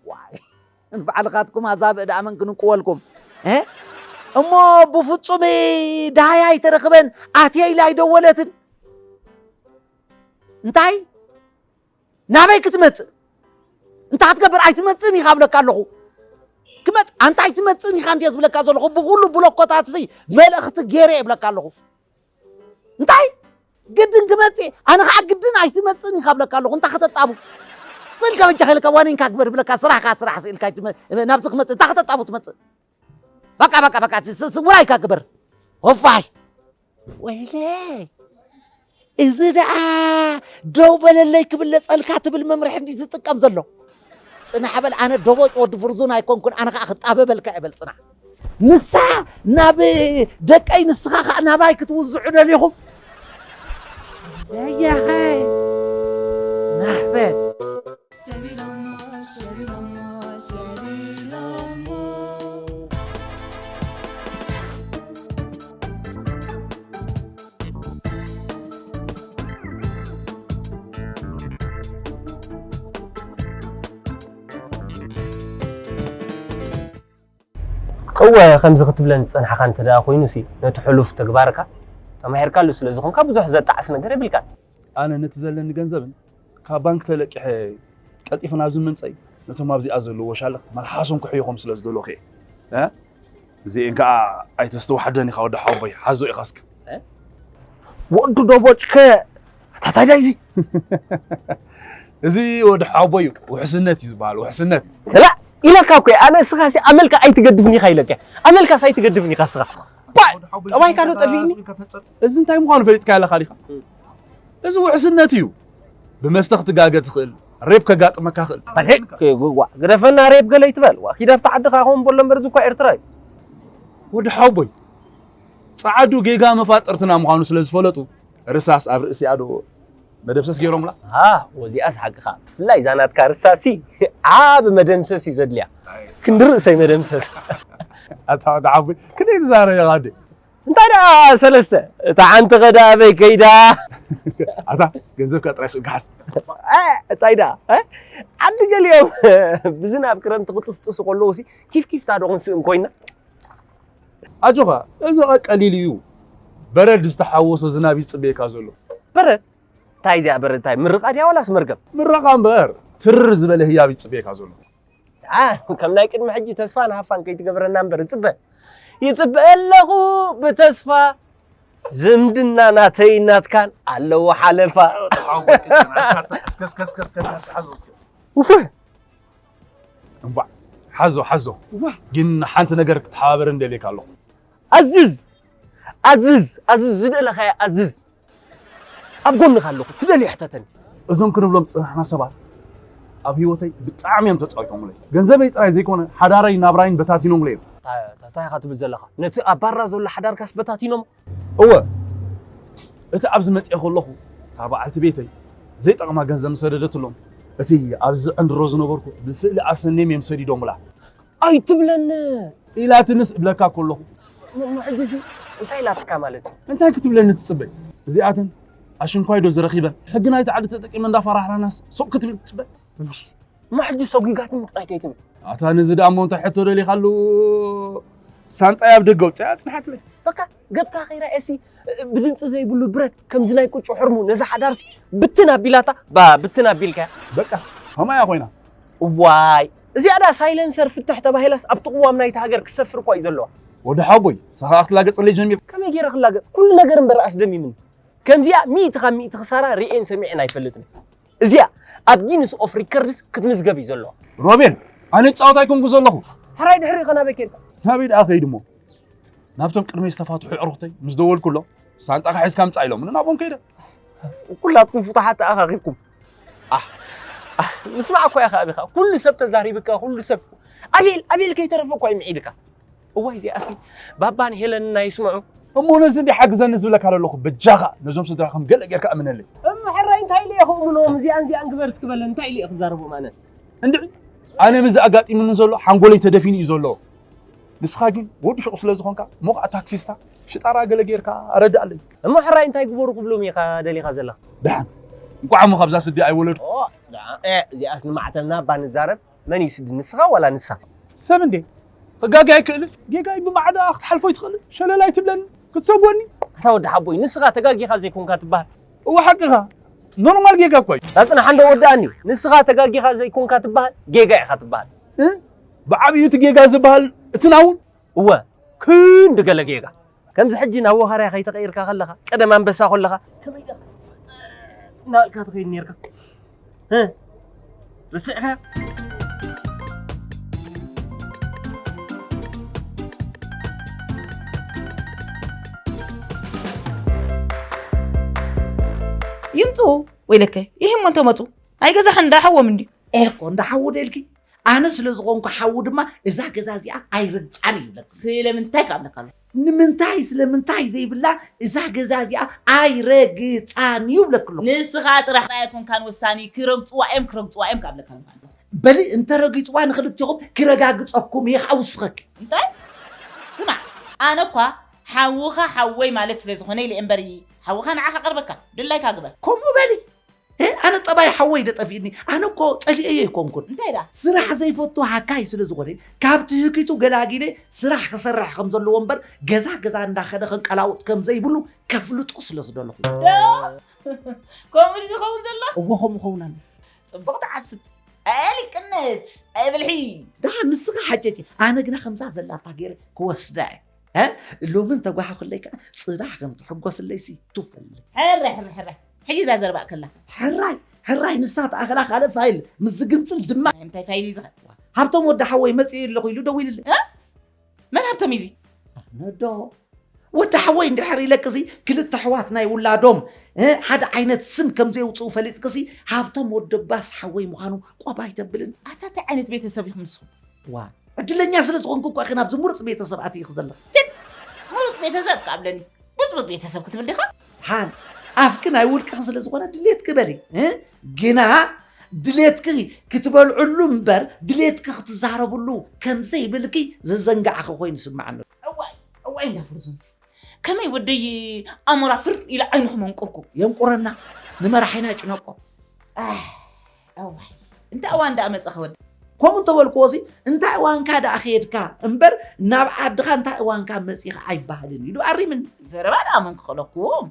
ዋይ ባዕልኻትኩም ኣዛብእ ደኣ መን ክንቅወልኩም? እ እሞ ብፍጹም ደሃይ ኣይተረኽበን ኣትየ ኢላ ኣይደወለትን። እንታይ ናበይ ክትመጽእ? እንታይ ክትገብር ኣይትመጽእን ኢኻ እብለካ ኣለኹ። ክመጽ ኣንታ ኣይትመጽእን ኢኻ እንድየ ዝብለካ ዘለኹ። ብኹሉ ብሎኮታትሲ መልእኽቲ ገይረ እየ እብለካ ኣለኹ። እንታይ ግድን ክመጽእ ኣነ ከዓ ግድን ኣይትመጽእን ኢኻ እብለካ ኣለኹ። እንታይ ከተጣቡ ጽልካ በጃ ከልካ ዋኒንካ ግበር እብለካ ስራሕካ ስራሕ ስኢልካ ኣይትመ- ናብዚ ክመጽእ እንታይ ከተጣቡ ትመጽእ? በቃ በቃ በቃ ስ- ስ- ውራይካ ግበር። ወፋይ ወይለይ እዚ ደኣ ደው በለለይ ክብለጸልካ ትብል መምርሒ እንዲ ዝጥቀም ዘሎ። ጽናሕ በል፣ ኣነ ደቦጭ ወዲ ፍርዙን ኣይኮንኩን፣ ኣነ ከኣ ክጣበበልካ እየ በል ጽናሕ። ንሳ ናብ ደቀይ፣ ንስኻ ከኣ ናባይ ክትውዝዑ ደሊኹም? ያያኸይ ናሕበል። እወ፣ ከምዚ ክትብለኒ ዝጸናሕካ እንተ ደኣ ኮይኑሲ፣ ነቲ ሕሉፍ ተግባርካ ተማሂርካሉ ስለ ዝኾንካ፣ ብዙሕ ዘጣዕስ ነገር የብልካን። ኣነ ነቲ ዘለኒ ገንዘብን ካብ ባንክ ተለቂሐ ቀልጢፈ ናብዚ ምምፀይ፣ ነቶም ኣብዚኣ ዘለዉ ወሻልኽ መልሓሶም ክሕይኾም ስለ ዝደለኹ እየ። እ? እዚኤን ከዓ ኣይተስተውሓደን ኢኻ ወዲ ሓወቦይ፣ ሓዞ ኢኻ እስከ። እ? ወዲ ደቦጭከ፣ ታታይ ዳይዚ? እዚ ወዲ ሓወቦይ እዩ፣ ውሕስነት እዩ ዝበሃል፣ ውሕስነት። ከላ ኢለካ እኮ እየ፣ ኣነ እስኻሲ ኣመልካ ኣይትገድፍን ኢኻ ኢለካ እየ። ኣመልካስ ኣይትገድፍን ኢኻ እስኻ። ኳ፣ ጠባይካ ዶ ጠፊእኒ? እዚ እንታይ ምዃኑ ፈሊጥካ ኣለኻ ዲኻ? እዚ ውሕስነት እዩ። ብመስተ ክትጋገ ትኽእል፣ ሬፕ ከጋጥመካ ይኽእል። ፋትሒ፣ ዋ፣ ግደፈና ሬፕ ገለ ይትበል። ዋ፣ ኪድ ኣብታ ዓድኻ ኸውን በሎ እምበር፣ እዚ እኳ ኤርትራ እዩ። ወዲ ሓወቦይ፣ ጸዓዱ ጌጋ መፋጥርትና ምዃኑ ስለ ዝፈለጡ፣ ርሳስ ኣብ ርእሲኣ ዶ መደምሰስ ገይሮምላ? ሃ፣ ወዚኣስ ሓቅኻ። ብፍላይ እዛ ናትካ ርሳሲ ዓቢ መደምሰስ እዩ ዘድልያ። ክንዲ ርእሰይ መደምሰስ። ኣታ ወዲ ሓወቦይ፣ ክንደይ ትዛረብ ኢኻ ኣደ? እንታይ ደኣ ሰለስተ? እታ ሓንቲ ኸ ደኣ ኣበይ ከይዳ? ኣታ ገንዘብካ ጥራይ ሱቅ ግሓስ። እ፣ እንታይ ደኣ? እ? ዓዲ ገሊኦም ብዝናብ ክረምቲ ክጥስጥሱ ከለዉ ሲ ኪፍ ኪፍታ ዶ ክንስእን ኮይና? ኣጆኻ፣ እዚ ኸ ቀሊል እዩ። በረድ ዝተሓወሶ ዝናብ እዩ ዝጽበየካ ዘሎ። በረድ? እንታይ እዚኣ በረድ እንታይ? ምርቓ ድያ ዋላስ መርገም? ምረቓ እምበር፣ ትርር ዝበለ ህያብ እዩ ዝጽበየካ ዘሎ። ኣ፣ ከም ናይ ቅድሚ ሕጂ ተስፋን ሃፋን ከይትገብረና እምበር፣ ይጽበ፣ ይጽበ ኣለኹ ብተስፋ። ዝምድና ናተይ ናትካን ኣለዎ ሓለፋ። ውፍ! እምባዕ፣ ሓዞ፣ ሓዞ። ዋ! ግን ሓንቲ ነገር ክትሓባበረኒ ደልየካ ኣለኹ። ኣዝዝ! ኣዝዝ! ኣዝዝ! ዝደለኻዮ ኣዝዝ! ኣብ ጎንኻ ኣለኹ። ትደልዮ ሕተተኒ። እዞም ክንብሎም ዝጸናሕና ሰባት ኣብ ህይወተይ ብጣዕሚ እዮም ተጻዊቶምለይ። ገንዘበይ ጥራይ ዘይኮነ፣ ሓዳረይ ናብራይን በታቲኖምለይ እዮም። ታ-፣ ታ-፣ እንታይ ኢኻ ትብል ዘለኻ? ነቲ ኣብ ባራ ዘሎ ሓዳርካስ በታቲኖሞ? እወ፣ እቲ ኣብዚ መጺኤ ከለኹ እታ በዓልቲ ቤተይ ዘይጠቕማ ገንዘብ ምሰደደትሎም፣ እቲ ኣብዚ ዝዕንድሮ ዝነበርኩ ብስእሊ ኣሰንዮም እዮም ሰዲዶምላ። ኣይትብለኒ። ኢላትንስ እብለካ ከለኹ። ም-፣ ም-፣ ሕጂ እዚ እንታይ ኢላትካ ማለት እዩ? እንታይ ክትብለኒ ትጽበይ? እዚኣተን ኣሽንኳይ ዶ ዝረኺበን? ሕጊ ናይቲ ዓዲ ተጠቂመ እንዳፈራህራናስ ሱቕ ክትብል ትጽበ? እሞ ሕጂ ሰጒጋትኒ ጥራይ ከይትብል። ኣታ ነዚ ደኣ እሞ እንታይ ሕቶ ደሊኻሉ? ሳንጣይ ኣብ ደገ ኣውፅኣ ኣጽንሓትለይ። በቃ ገጽካ ከይረኣየሲ ብድምፂ ዘይብሉ ብረት ከምዚ ናይ ቁጩ ሕርሙ ነዛ ሓዳርሲ ብትን ኣቢላታ፣ ባ ብትን ኣቢልካያ። በቃ ከምኣ እያ ኮይና። እዋይ እዚኣ ዳ ሳይለንሰር ፍትሕ ተባሂላስ ኣብቲ ቅዋም ናይቲ ሃገር ክሰፍር እኳ እዩ ዘለዋ። ወዲ ሓወቦይ ንስኻ ክትላገፀለይ ጀሚር። ከመይ ገይረ ክላገፅ? ኩሉ ነገር እምበር ኣስደሚምኒ። ከምዚኣ ሚእቲ ካብ ሚእቲ ክሳራ ርእየን ሰሚዐን ኣይፈልጥን። እዚኣ ኣብ ጊንስ ኦፍ ሪከርድስ ክትምዝገብ እዩ ዘለዋ። ሮቤል፣ ኣነ ጻወት ኣይኮንኩ ዘለኹ። ሕራይ ድሕሪ ኢኻ ናበይ ከድካ? ናበይ ደኣ ከይድ እሞ? ናብቶም ቅድመይ ዝተፋትሑ ኣዕሩኽተይ ምስ ደወልኩሎም ሳንጣኻ ሒዝካ ምጻእ ኢሎምኒ ናብኦም ከይደ። ኩላትኩም ፍቱሓት ተኣኻኺብኩም። ኣህ፣ ኣህ፣ ምስማዕ እኮ ኢኻ ኣቢኻ። ኩሉ ሰብ ተዛሪብካ፣ ኩሉ ሰብ። ኣቤል፣ ኣቤል ከይተረፈ እኮ እዩ ምዒድካ። እዋይ እዚኣሲ ባባን ሄለንን ኣይስምዑ። እሞ ነዚ እንዲ ሓግዘኒ ዝብለካ ዘለኹ በጃኻ ነዞም ስድራኹም ገለ ጌርካ እምነለይ። እሞ ሕራይ እንታይ ኢለ እየ ክእምኖም? እዚኣን እዚኣን ግበር እስኪ በለን እንታይ ኢለ እየ ክዛረቦም ኣነ? እንድዒ ኣነ ምዚ ኣጋጢሙኒ ዘሎ ሓንጎለይ ተደፊኑ እዩ ዘሎ። ንስኻ ግን ወዲ ሹቕ ስለ ዝኾንካ እሞ ኸዓ ታክሲስታ ሽጣራ ገለ ጌርካ ኣረድኣለይ። እሞ ሕራይ እንታይ ግበሩ ክብሎም ኢኻ ደሊኻ ዘለኻ? ደሓን እንቋዕ እሞ ካብዛ ስዲ ኣይወለድኩ። ኦ ደኣ፣ ኤ፣ እዚኣስ ንማዕተብና እባ ንዛረብ። መን እዩ ስዲ ንስኻ ዋላ ንሳ? ሰብ እንዴ? ክጋገ ኣይክእልን። ጌጋይ ብማዕዳ ክትሓልፎ ኣይትኽእልን። ሸለል ኣይትብለኒ። ክትሰጎኒ። ኣታ ወዲ ሓቦይ ንስኻ ተጋጊኻ ዘይኮንካ ትበሃል። እወ ሓቅኻ። ኖርማል ጌጋ እኮ እዩ። ዳጽና ሓንዶ ወዳእኒ። ንስኻ ተጋጊኻ ዘይኮንካ ትበሃል። ጌጋ ኢኻ ትበሃል። እ? ብዓብዩ እቲ ጌጋ ዝበሃል እቲ ናውን? እወ። ክንዲ ገለ ጌጋ። ከምዚ ሕጂ ናብ ወኻርያ ከይተቐይርካ ከለኻ፣ ቀደም ኣንበሳ ከለኻ፣ ከመይ ኢኻ እናበልካ ትኸይድ ኔርካ? እ? ርስዕካ? ይምፁ። ወይለከ፣ ይህሞ እንተመፁ ናይ ገዛኸ እንዳ ሓዎም እንድዩ። ኤኮ እንዳ ሓዉ ደልኪ፣ ኣነ ስለ ዝኾንኩ ሓዉ ድማ እዛ ገዛ እዚኣ ኣይርግፃን ይብለክ። ስለምንታይ ካብለካ ኣሎ? ንምንታይ ስለምንታይ ዘይብላ፣ እዛ ገዛ እዚኣ ኣይረግፃን ይብለክ ኣሎ። ንስኻ ጥራሕ ኣይኮንካን ወሳኒ፣ ክረግፅዋ እዮም ክረግፅዋ እዮም ካብለካ ኣሎ። በሊ እንተረጊፅዋ ንክልቲኹም ክረጋግፀኩም እየ ከዓ ውስኸኪ። እንታይ? ስማዕ፣ ኣነ እኳ ሓውኻ ሓወይ ማለት ስለ ዝኾነ ኢለ እምበር፣ ሓውኻ ንዓኻ ቀርበካ ድላይካ ግበር። ከምኡ በሊ። እ፣ ኣነ ጠባይ ሓወይ ዶ ጠፊእኒ? ኣነ እኮ ጸሊኤዮ ኣይኮንኩን። እንታይ ደኣ? ስራሕ ዘይፈቱ ሃካይ ስለ ዝኾነ፣ ካብ ትህኪቱ ገላጊለ ስራሕ ክሰርሕ ከም ዘለዎ እምበር፣ ገዛ ገዛ እንዳኸደ ከንቀላውጥ ከም ዘይብሉ ከፍልጦ ስለ ዝደለኹ። ዶ? ከምኡ ድዩ ዝኸውን ዘሎ? እወ፣ ከምኡ ኸውን ኣሎ። ጽቡቕ ትሓስብ። ኣያሊቅነት፣ ኣየብልሒ። ደሓን ንስኻ ሓጨቂ፣ ኣነ ግና ከምዛ ዘላታ ገይረ ክወስዳ እየ። እ? ሎሚ እንተጓሓኹለይ ከኣ ጽባሕ ከም ትሕጎስለይሲ ትፈልጥ። ሕረ፣ ሕረ፣ ሕረ። ሕጂ እዛ ዘረባ ከላ። ሕራይ፣ ሕራይ ንሳ ተኣኸላ ካልእ ፋይል ምስ ዝግንጽል ድማ። እንታይ ፋይል እዩ ዝኸ-? ሃብቶም ወዲ ሓወይ መጽእ ኣለኹ ኢሉ ደዊልለይ። እ? መን ሃብቶም እዩ እዚ? ኣነ ዶ? ወዲ ሓወይ እንድሕር ኢለክሲ ክልተ ኣሕዋት ናይ ውላዶም፣ እ፣ ሓደ ዓይነት ስም ከም ዘየውጽኡ ፈሊጥክሲ ሃብቶም ወዲ ባስ ሓወይ ምዃኑ ቆብ ኣይተብልን። ኣታ እንታይ ዓይነት ቤተሰብ ኢኹም ንስኹም? ዋ፣ ዕድለኛ ስለ ዝኾንኩ እኮ ኢኺ ናብዚ ምሩጽ ቤተሰብ ኣትይኺ ዘለኺ። ትድ! ምሩጽ ቤተሰብ ከ ኣብለኒ። ብጽቡጽ ቤተሰብ ክትብል ዲኻ? ሃን፣ ኣፍኪ ናይ ውልቅኺ ስለ ዝኾነ ድሌትኪ በሊ፣ እ? ግና ድሌትኪ ክትበልዕሉ እምበር ድሌትኪ ክትዛረብሉ ከም ዘይብልኪ ዘዘንጋዕኺ ኮይኑ ይስምዓኒ። እዋይ፣ እዋይ እንዳ ፍርዙንሲ። ከመይ ወደይ ኣሞራ ፍር ኢለ ዓይንኹም ኣንቁርኩ። የንቁረና፣ ንመራሒና ጭነቆ። ኣህ፣ እዋይ፣ እንታይ እዋን ደኣ መጸኸ ወዲ? ከምኡ እንተበልክዎ ሲ፣ እንታይ እዋንካ ደኣ ከየድካ እምበር፣ ናብ ዓድኻ እንታይ እዋንካ መጺኻ ኣይበሃልን ኢሉ ኣሪምኒ። ዘረባ ደኣ መን ክኽእለኩም?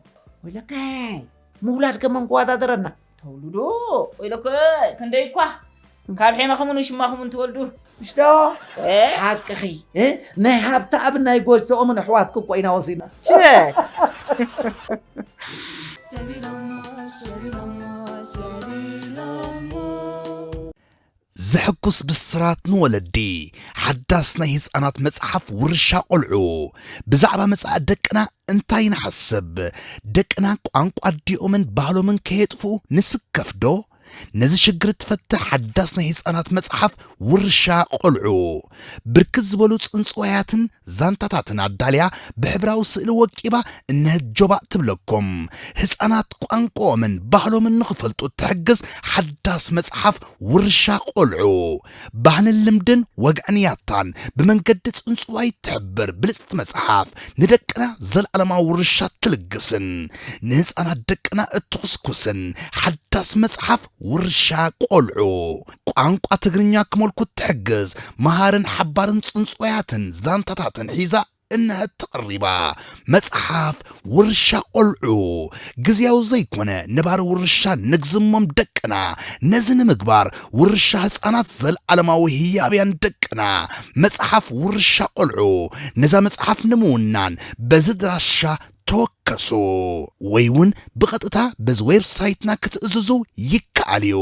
ወይለከይ፣ ምውላድ ከመን ክወዳደረና? ተውልዶ፣ ወይለከይ፣ ክንደይ እኳ ካብ ሔማኹምን ሽማኹምን ትወልዱ። ምሽ ዶ? እ? ሓቅኺ፣ እ? ናይ ሃብተኣብን ናይ ጎጆኦምን ኣሕዋትኪ እኮ ኢና ወሲድና። ሸት! ዘሐጉስ ብስራት ንወለዲ። ሓዳስ ናይ ህጻናት መጽሓፍ ውርሻ ቆልዑ። ብዛዕባ መጻኢ ደቅና እንታይ ንሓስብ? ደቅና ቋንቋ ኣዲኦምን ባህሎምን ከየጥፍኡ ንስከፍ ዶ? ነዚ ሽግር እትፈትሕ ሓዳስ ናይ ህጻናት መጽሓፍ ውርሻ ቆልዑ። ብርክት ዝበሉ ጽንጽዋያትን ዛንታታትን ኣዳልያ ብሕብራዊ ስእሊ ወቂባ እነሀ ጆባእ ትብለኩም። ህጻናት ቋንቋኦምን ባህሎምን ንኽፈልጡ እትሕግዝ ሓዳስ መጽሓፍ ውርሻ ቆልዑ። ባህልን ልምድን ወግዕን ያታን ብመንገዲ ጽንጽዋይ እትሕብር ብልጽቲ መጽሓፍ ንደቅና ዘለኣለማዊ ውርሻ እትልግስን ንህጻናት ደቅና እትኹስኩስን ሓዳስ መጽሓፍ ውርሻ ቆልዑ። ቋንቋ ትግርኛ ክመልኩ እትሕግዝ መሃርን ሓባርን ጽንጽዋያትን ዛንታታትን ሒዛ እነሀት ተቐሪባ። መጽሓፍ ውርሻ ቆልዑ። ግዝያዊ ዘይኮነ ነባሪ ውርሻ ንግዝሞም ደቅና። ነዚ ንምግባር ውርሻ ህጻናት ዘለዓለማዊ ህያብያን ደቅና። መጽሓፍ ውርሻ ቆልዑ። ነዛ መጽሓፍ ንምውናን በዚ ድራሻ ተወከሱ። ወይ እውን ብቐጥታ በዚ ዌብሳይትና ክትእዝዙ ይከኣል እዩ።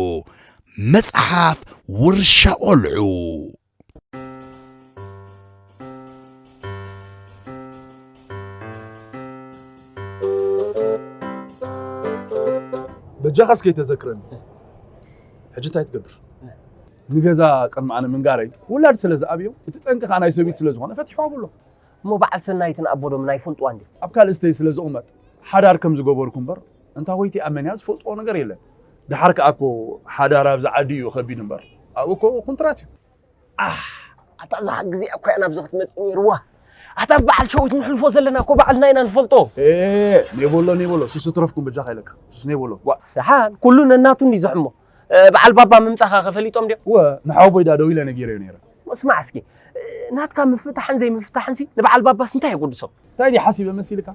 መጽሓፍ ውርሻ ቆልዑ። በጃኻ እስከ ተዘክረኒ። ሕጂ እንታይ ትገብር? ንገዛ ቅድሚ ኣነ ምንጋረይ፣ ውላድ ስለ ዝኣብዮም፣ እቲ ጠንቂ ኸኣ ናይ ሰበይቲ ስለ ዝኾነ ፈቲሕዋ ብሎ። እሞ በዓል ሰናይትን ኣቦዶምን ኣይፈልጥዋን ድዮም? ኣብ ካልእ ስተይ ስለ ዝቕመጥ፣ ሓዳር ከም ዝገበርኩ እምበር፣ እንታ ሆይቲ ኣብ መን እያ ዝፈልጥዎ ነገር የለን። ደሓር ከኣ እኮ ሓዳር ኣብዚ ዓዲ እዩ ከቢድ እምበር፣ ኣብኡ እኮ ኩንትራት እዩ። ኣህ፣ ኣታ እዛ ግዜ እኮ እያ ናብዚ ክትመጽእ ነይርዋ። ኣታ በዓል ሸዊት ንሕልፎ ዘለና እኮ ባዕልና ኢና ንፈልጦ። ኤ፣ ኔበሎ፣ ኔበሎ፣ ስስ ትረፍኩም በጃኻ ኢለካ። ስስ ኔበሎ፣ ዋ። ደሓን፣ ኩሉ ነናቱ እንዲ ዝሕሞ። እ፣ በዓል ባባ ምምጻኻ ከ ፈሊጦም ድዮም? ወ፣ ንሓወቦይ ዳ ደዊለ ነጊረዮ ነይረ። ስማዕ እስኪ፣ እ፣ ናትካ ምፍታሕን ዘይምፍታሕንሲ ንበዓል ባባስ እንታይ የጎድሶ? እንታይ ድየ ሓሲበ መሲልካ?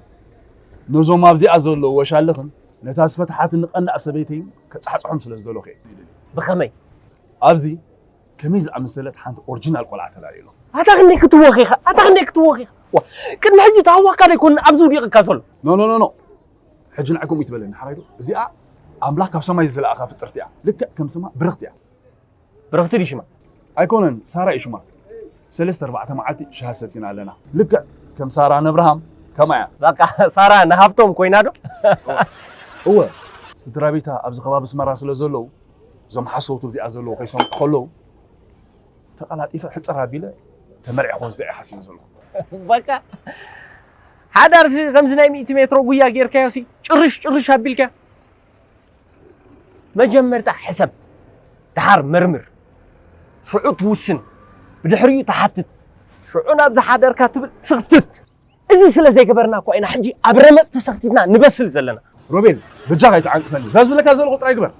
ነዞም ኣብዚኣ ዘለዉ ወሻልኽን ነታ ዝፈትሓትኒ ቀናእ ሰበይተይን ከጻሕጽሖም ስለ ዝደለኹ እየ። ብኸመይ? ኣብዚ ከመይ ዝኣመሰለት ሓንቲ ኦሪጂናል ቆልዓ ተላልዩ ኣሎ። ኣታ ክንደይ ክትወኽ ኢኻ? ኣታ ክንደይ ክትወኽ ኢኻ? ዋ፣ ቅድሚ ሕጂ ታዋካ ዶ ኣይኮንን ኣብዚ ውዲቕካ ዘሎ? ኖ፣ ኖ፣ ኖ፣ ኖ። ሕጂ ንዓይ ከምኡ ይትበለኒ፣ ሓራይ ዶ? እዚኣ ኣምላኽ ካብ ሰማይ ዝለኣኻ ፍጥርቲ እያ። ልክዕ ከም ስማ ብርኽቲ እያ። ብርኽቲ ድዩ ሽማ? ኣይኮነን፣ ሳራ እዩ ሽማ። ሰለስተ ኣርባዕተ መዓልቲ ሻሂ ሰቲና ኣለና። ልክዕ ከም ሳራን ኣብርሃም ከማያ። በቃ ሳራ ንሃብቶም ኮይና ዶ? እወ፣ ስድራ ቤታ ኣብዚ ከባቢ ኣስመራ ስለ ዘለዉ፣ እዞም ሓሰውቲ ኣብዚኣ ዘለዉ ከይሰምዑ ከለዉ፣ ተቐላጢፈ ሕጽር ኣቢለ ተመርዒ ክወስዳ እየ ሓሲበ ዘለኹ። በቃ ሓዳርሲ ከምዚ ናይ ሚእቲ ሜትሮ ጉያ ጌርካዮሲ ጭርሽ ጭርሽ ኣቢልካ። መጀመርታ ሕሰብ፣ ደሓር መርምር፣ ሽዑ ትውስን፣ ብድሕሪኡ ትሓትት፣ ሽዑ ናብዚ ሓዳርካ ትብል ስኽትት። እዚ ስለ ዘይገበርና እኳ ኢና ሕጂ ኣብ ረመጽ ተሰኽቲትና ንበስል ዘለና። ሮቤል፣ በጃኻ ኣይትዓንቅፈኒ። እዛ ዝብለካ ዘለኹ ጥራይ ግበር።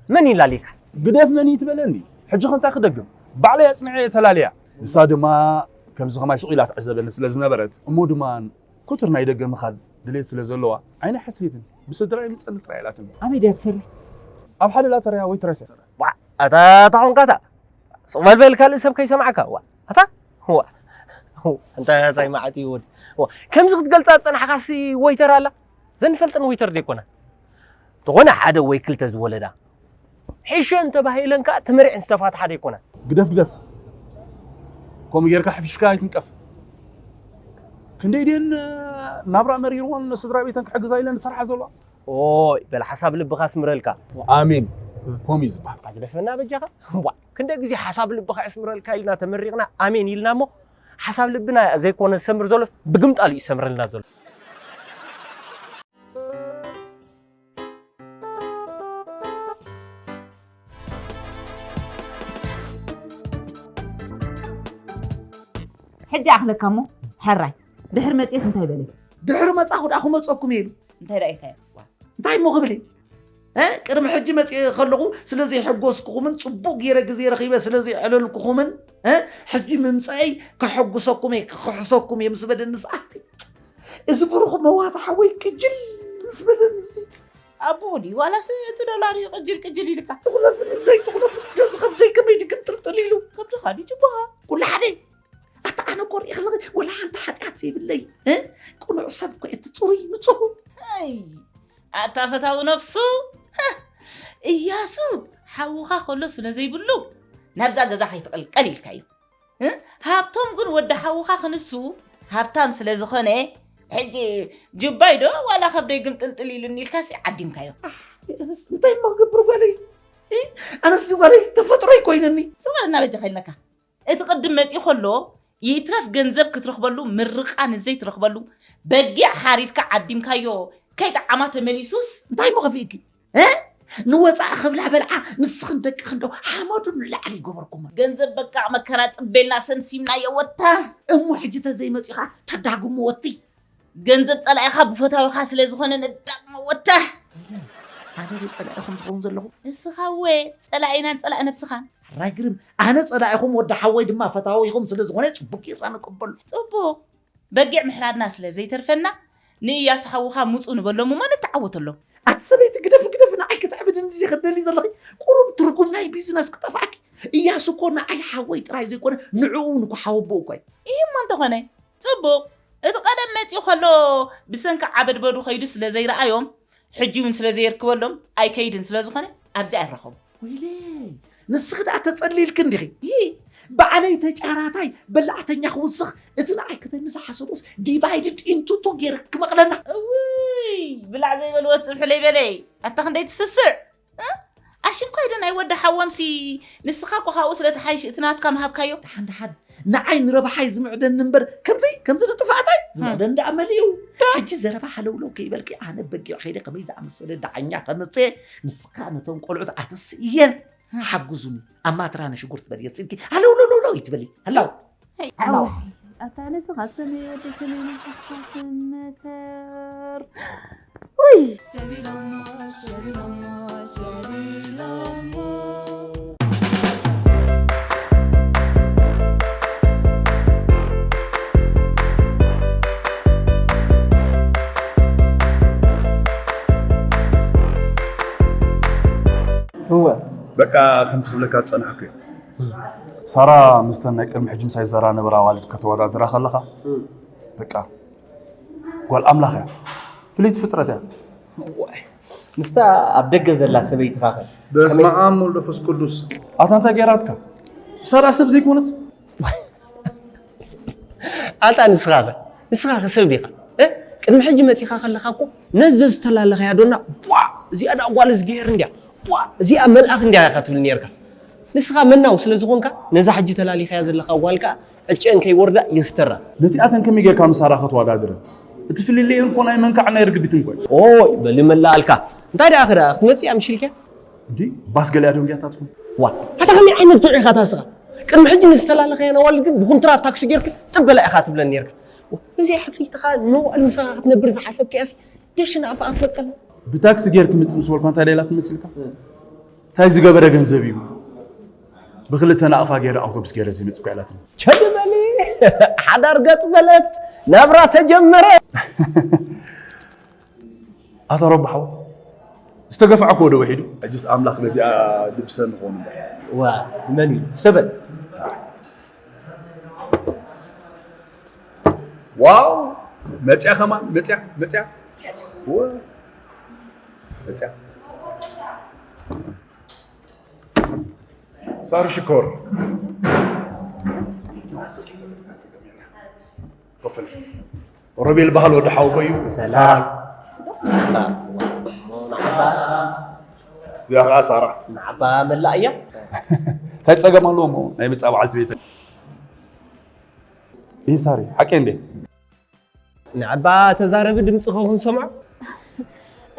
መን ይላልየካ? ግደፍ፣ መን እዩ ትበለኒ? ሕጂ ከ እንታይ ክደግም? ባዕለይ ኣጽኒዐ እየ ተላልያ። ንሳ ድማ ከምዚ ከማይ ስቕ ኢላ ትዕዘበኒ ስለ ዝነበረት፣ እሞ ድማ ክቱር ናይ ደገ ምኻድ ድሌት ስለ ዘለዋ፣ ዓይኒ ሓስሪትን ብስድራይ ምጸኒ ጥራይ ኢላትኒ። ኣበይ ድያ ትሰርሕ? ኣብ ሓደ ላተርያ ወይትረስ እያ። ዋእ፣ ኣታ እታ ኾንካ እታ ስቕ በል በል ካልእ ሰብ ከይሰማዕካ። ዋ፣ ኣታ ዋ፣ ኣንታ እንታይ መዓት እዩ ወዲ። ዋ፣ ከምዚ ክትገልጻ ዝጸናሕካሲ ወይተር ኣላ? ዘንፈልጠን ወይተር ደይኮና። ዝኾነ ሓደ ወይ ክልተ ዝወለዳ። ሕሸን ተባሂለን ከኣ ተመሪዐን ዝተፋትሓ ደይኮና። ግደፍ ግደፍ። ከምኡ ጌርካ ሕፊሽካ ኣይትንቀፍ። ክንደይ ድየን ናብራ መሪርዎን ስድራ ቤተን ክሕግዛ ኢለን ዝሰርሓ ዘለዋ? ኦይ በል ሓሳብ ልብኻ ኣስምረልካ። ኣሜን። ከምኡ እዩ ዝበሃል። ኣታ ግደፈና በጃኻ። ዋ ክንደይ ግዜ ሓሳብ ልብኻ የስምረልካ ኢልና ተመሪቕና ኣሜን ኢልና እሞ ሓሳብ ልብና ዘይኮነ ዝሰምር ዘሎስ ብግምጣሉ እዩ ዝሰምረልና ዘሎ። ሕጂ ኣኽለካ እሞ ሕራይ ድሕር መፅየስ እንታይ በለ? ድሕሪ መፃኹ ደኣ ክመፀኩም እየ ኢሉ እንታይ ደኣ ኢልካዮ? እንታይ እሞ ክብል እየ? እ ቅድሚ ሕጂ መፅየ ከለኹ ስለ ዘይሐጎስኩኹምን ፅቡቕ ገይረ ግዜ ረኺበ ስለ ዘየዕለልኩኹምን እ ሕጂ ምምፀአይ ከሐጉሰኩም እየ ክኽሕሰኩም እየ ምስ በለኒ ሰዓት እዚ ብሩኽ መዋቲ ሓወይ ቅጅል ምስ በለኒ እዚ ኣቦኡ ድዩ ዋላስ እቲ ዶላር እዩ ቅጅል ቅጅል ኢልካ? ትኹለፍኒ እንደይ ትኹለፍኒ እንዶ ዝኸብደይ ከመይ ድግምጥልጥል ኢሉ ከብድኻ ድዩ ጅቦኻ? ኩሉ ሓደ ኣታ ኣነ ኮሪእ ከለኺ ወላ ሓንቲ ሓጢኣት ዘይብለይ እ ቅኑዕ ሰብ እኮ እቲ ፅሩይ ንፁህ ኣይ ኣታ ፈታዊ ነፍሱ እያሱ ሓውኻ ከሎ ስለ ዘይብሉ ናብዛ ገዛ ከይትቕልቀል ኢልካዮ። ሃብቶም ግን ወዲ ሓውኻ ክንሱ ሃብታም ስለ ዝኾነ ሕጂ ጁባይ ዶ ዋላ ከብደይ ግምጥልጥል ኢሉኒ ኢልካሲ ዓዲምካዮ። ኣነስ እንታይ እሞ ክገብር ጓለይ? ኣነስ ጓለይ ተፈጥሮይ ኮይነኒ። ስቕ በል እናበጃኻ ኢልነካ። እቲ ቅድም መፂኡ ከሎ ይትረፍ ገንዘብ ክትረኽበሉ ምርቓ ንዘይትረኽበሉ በጊዕ ሓሪድካ ዓዲምካዮ ከይጠዓማ ተመሊሱስ እንታይ እሞ ከፊእኪ? ንወፃኢ ክብላ በልዓ ንስኽን ደቅኽን ዶ ሓመዱ ንላዕሊ ይገበርኩሞ። ገንዘብ በቃ መከራ ፅቤልና ሰምሲምናዮ ወታ። እሞ ሕጂ ተዘይመፂኻ ተዳግሞ ወቲ። ገንዘብ ፀላኢኻ ብፈታዊኻ ስለ ዝኾነ ነዳግሞ ወታ። ኣነ ዶ ፀላኢኹም ዝኸውን ዘለኹ? እስኻ እወ ፀላኢናን ፀላኢ ነብስኻን። ሕራይ ግርም ኣነ ፀላኢኹም ወዲ ሓወይ ድማ ፈታዊኹም ስለ ዝኾነ ፅቡቅ ጌርና ንቀበሉ። ፅቡቅ በጊዕ ምሕራድና ስለ ዘይተርፈና ንእያሱ ሓውኻ ምፁ ንበሎም እሞ ንተዓወተሎም። ኣቲ ሰበይቲ ግደፊ ግደፊ ንዓይ ክትዕብድኒ ዲኺ ትደልዪ ዘለኺ? ቁሩብ ትርጉም ናይ ቢዝነስ ክጠፍኣኪ። እያሱ እኮ ንዓይ ሓወይ ጥራይ ዘይኮነ ንዕኡ እውን እኮ ሓወቦኡ እኮ እዩ። እሂ እሞ እንተኾነ ፅቡቕ። እቲ ቀደም መፂኡ ከሎ ብሰንኪ ዓበድበዱ ከይዱ ስለ ዘይረኣዮም ሕጂ እውን ስለ ዘየርክበሎም ኣይከይድን ስለ ዝኾነ ኣብዚ ኣይራኸቡ። ወይለይ ንስኺ ደኣ ተጸሊልኪ እንዲኺ። ይህ ባዕለይ ተጫራታይ በላዕተኛ ክውስኽ እቲ ንዓይ ክበኒ ዝሓሰቦስ ዲቫይድድ ኢንቱ ቱ ገይረ ክመቕለና። እውይ ብላዕ ዘይበልዎ ዝፅብሑ ለይበለይ ኣታ ክንደይ ትስስዕ። ኣሽንኳይ ዶ ናይ ወዲ ሓወምሲ ንስኻ እኮ ካብኡ ስለ ትሓይሽ እቲ ናትካ ምሃብካዮ። ደሓን ደሓን ንዓይ ንረብሓይ ዝምዕደኒ እምበር ከምዚ ከምዚ ንጥፍኣተይ ዝምዕደኒ ደኣ መሊኡ። ሕጂ ዘረባ ሃለውለው ከይበልኪ ኣነ በጊዕ ከይደ ከመይ ዝኣመሰለ ደዓኛ ከምፅእ ንስኻ ነቶም ቆልዑት ኣተስእየን ሓጉዙኒ። ኣብ ማትራ ንሽጉርቲ በል የፅልኪ ሃለውለውለውለው ይትበሊ ሃላው። ኣታ ንስኻስ ከመይ ወዲ ከመይ ንስኻስ መተር ውይ እወ በቃ ከምቲ ክብለካ ዝጸናሕኩ እየ። ሳራ ምስተን ናይ ቅድሚ ሕጂ ምሳይ ዝሰራ ነበራ ኣዋልድ ከተወዳድራ ከለኻ በቃ ጓል ኣምላኽ እያ። ፍልይቲ ፍጥረት እያ። ምስታ ኣብ ደገ ዘላ ሰበይትኻ ከ? በስመ ኣብ ወወልድ ወመንፈስ ቅዱስ። ኣታ እንታይ ገይራትካ? ሳራ ሰብ ዘይኮነት? ኣንታ ንስኻ ኸ ንስኻ ኸ ሰብ ዲኻ? ቅድሚ ሕጂ መፂኻ ከለኻ እኮ ነዚ ዝተላለኸያ ዶና ቧ እዚኣ ደኣ ጓል እዝግሄር እንድያ፣ ዋ እዚኣ መልኣኽ እንድያ ኢኻ ትብል ነርካ። ንስኻ መናው ስለ ዝኾንካ ነዛ ሕጂ ተላሊኻያ ዘለኻ ጓል ከኣ ዕጨን ከይወርዳ የስተራ። ነቲኣተን ከመይ ጌርካ ምሳራ ከተወዳድረን? እቲ ፍልልየን እኮ ናይ መንካዕ ናይ ርግቢትን እኮ እዩ። ኦይ በሊ መላኣልካ። እንታይ ደኣ ክዳ ክትመጽእ እያ ምሽልካ? እንዲ ባስ ገሊኣ ደንጊያታ ትኹን። ዋ ኣታ ከመይ ዓይነት ጁዕ ኢኻ ታስኻ? ቅድሚ ሕጂ ንዝተላለኸያ ነዋልድ ግን ብኩንትራት ታክሲ ጌርክ ጥበላ ኢኻ ትብለን ነርካ። ነዚኣ ሕፍይትኻ ንመዋእል ምሳኻ ክትነብር ዝሓሰብክያሲ ደሽና ኣፋ ኣትበቀል። ብታክሲ ጌርክ ምጽእ ምስ በልኳ እንታይ ደላት መስልካ? እንታይ ዝገበረ ገንዘብ እዩ? ብክልተ ናቕፋ ገይረ ኣውቶቡስ ገይረ ዘይመጽእ እኮ ያላትኒ። ቸድ በሊ ሓዳር ገጥ በለት ናብራ ተጀመረ። ኣታ ረቢ ሓው ዝተገፋዕክዎ ዶ ውሒዱ? ሕጅስ ኣምላኽ ነዚኣ ድብሰን ንኾን እምበር። ዋ መን እዩ ሰበን? ዋው መጽያ ከማን መጽያ መጽያ ዋ መጽያ ሳሩ ሽኮር ኮፈል ሮቤል ባህል ወዲ ሓውቦ እዩ። ሰላም። ሳራ እዚኣ ከዓ ሳራ ንዓባ መላእ እያ። እንታይ ፀገም ኣለዎ እሞ ናይ ብፃ በዓልቲ ቤት ይሳሪ ሓቂ እንዴ? ንዕባ ተዛረቢ ድምፂ ከኹን ሰምዖ።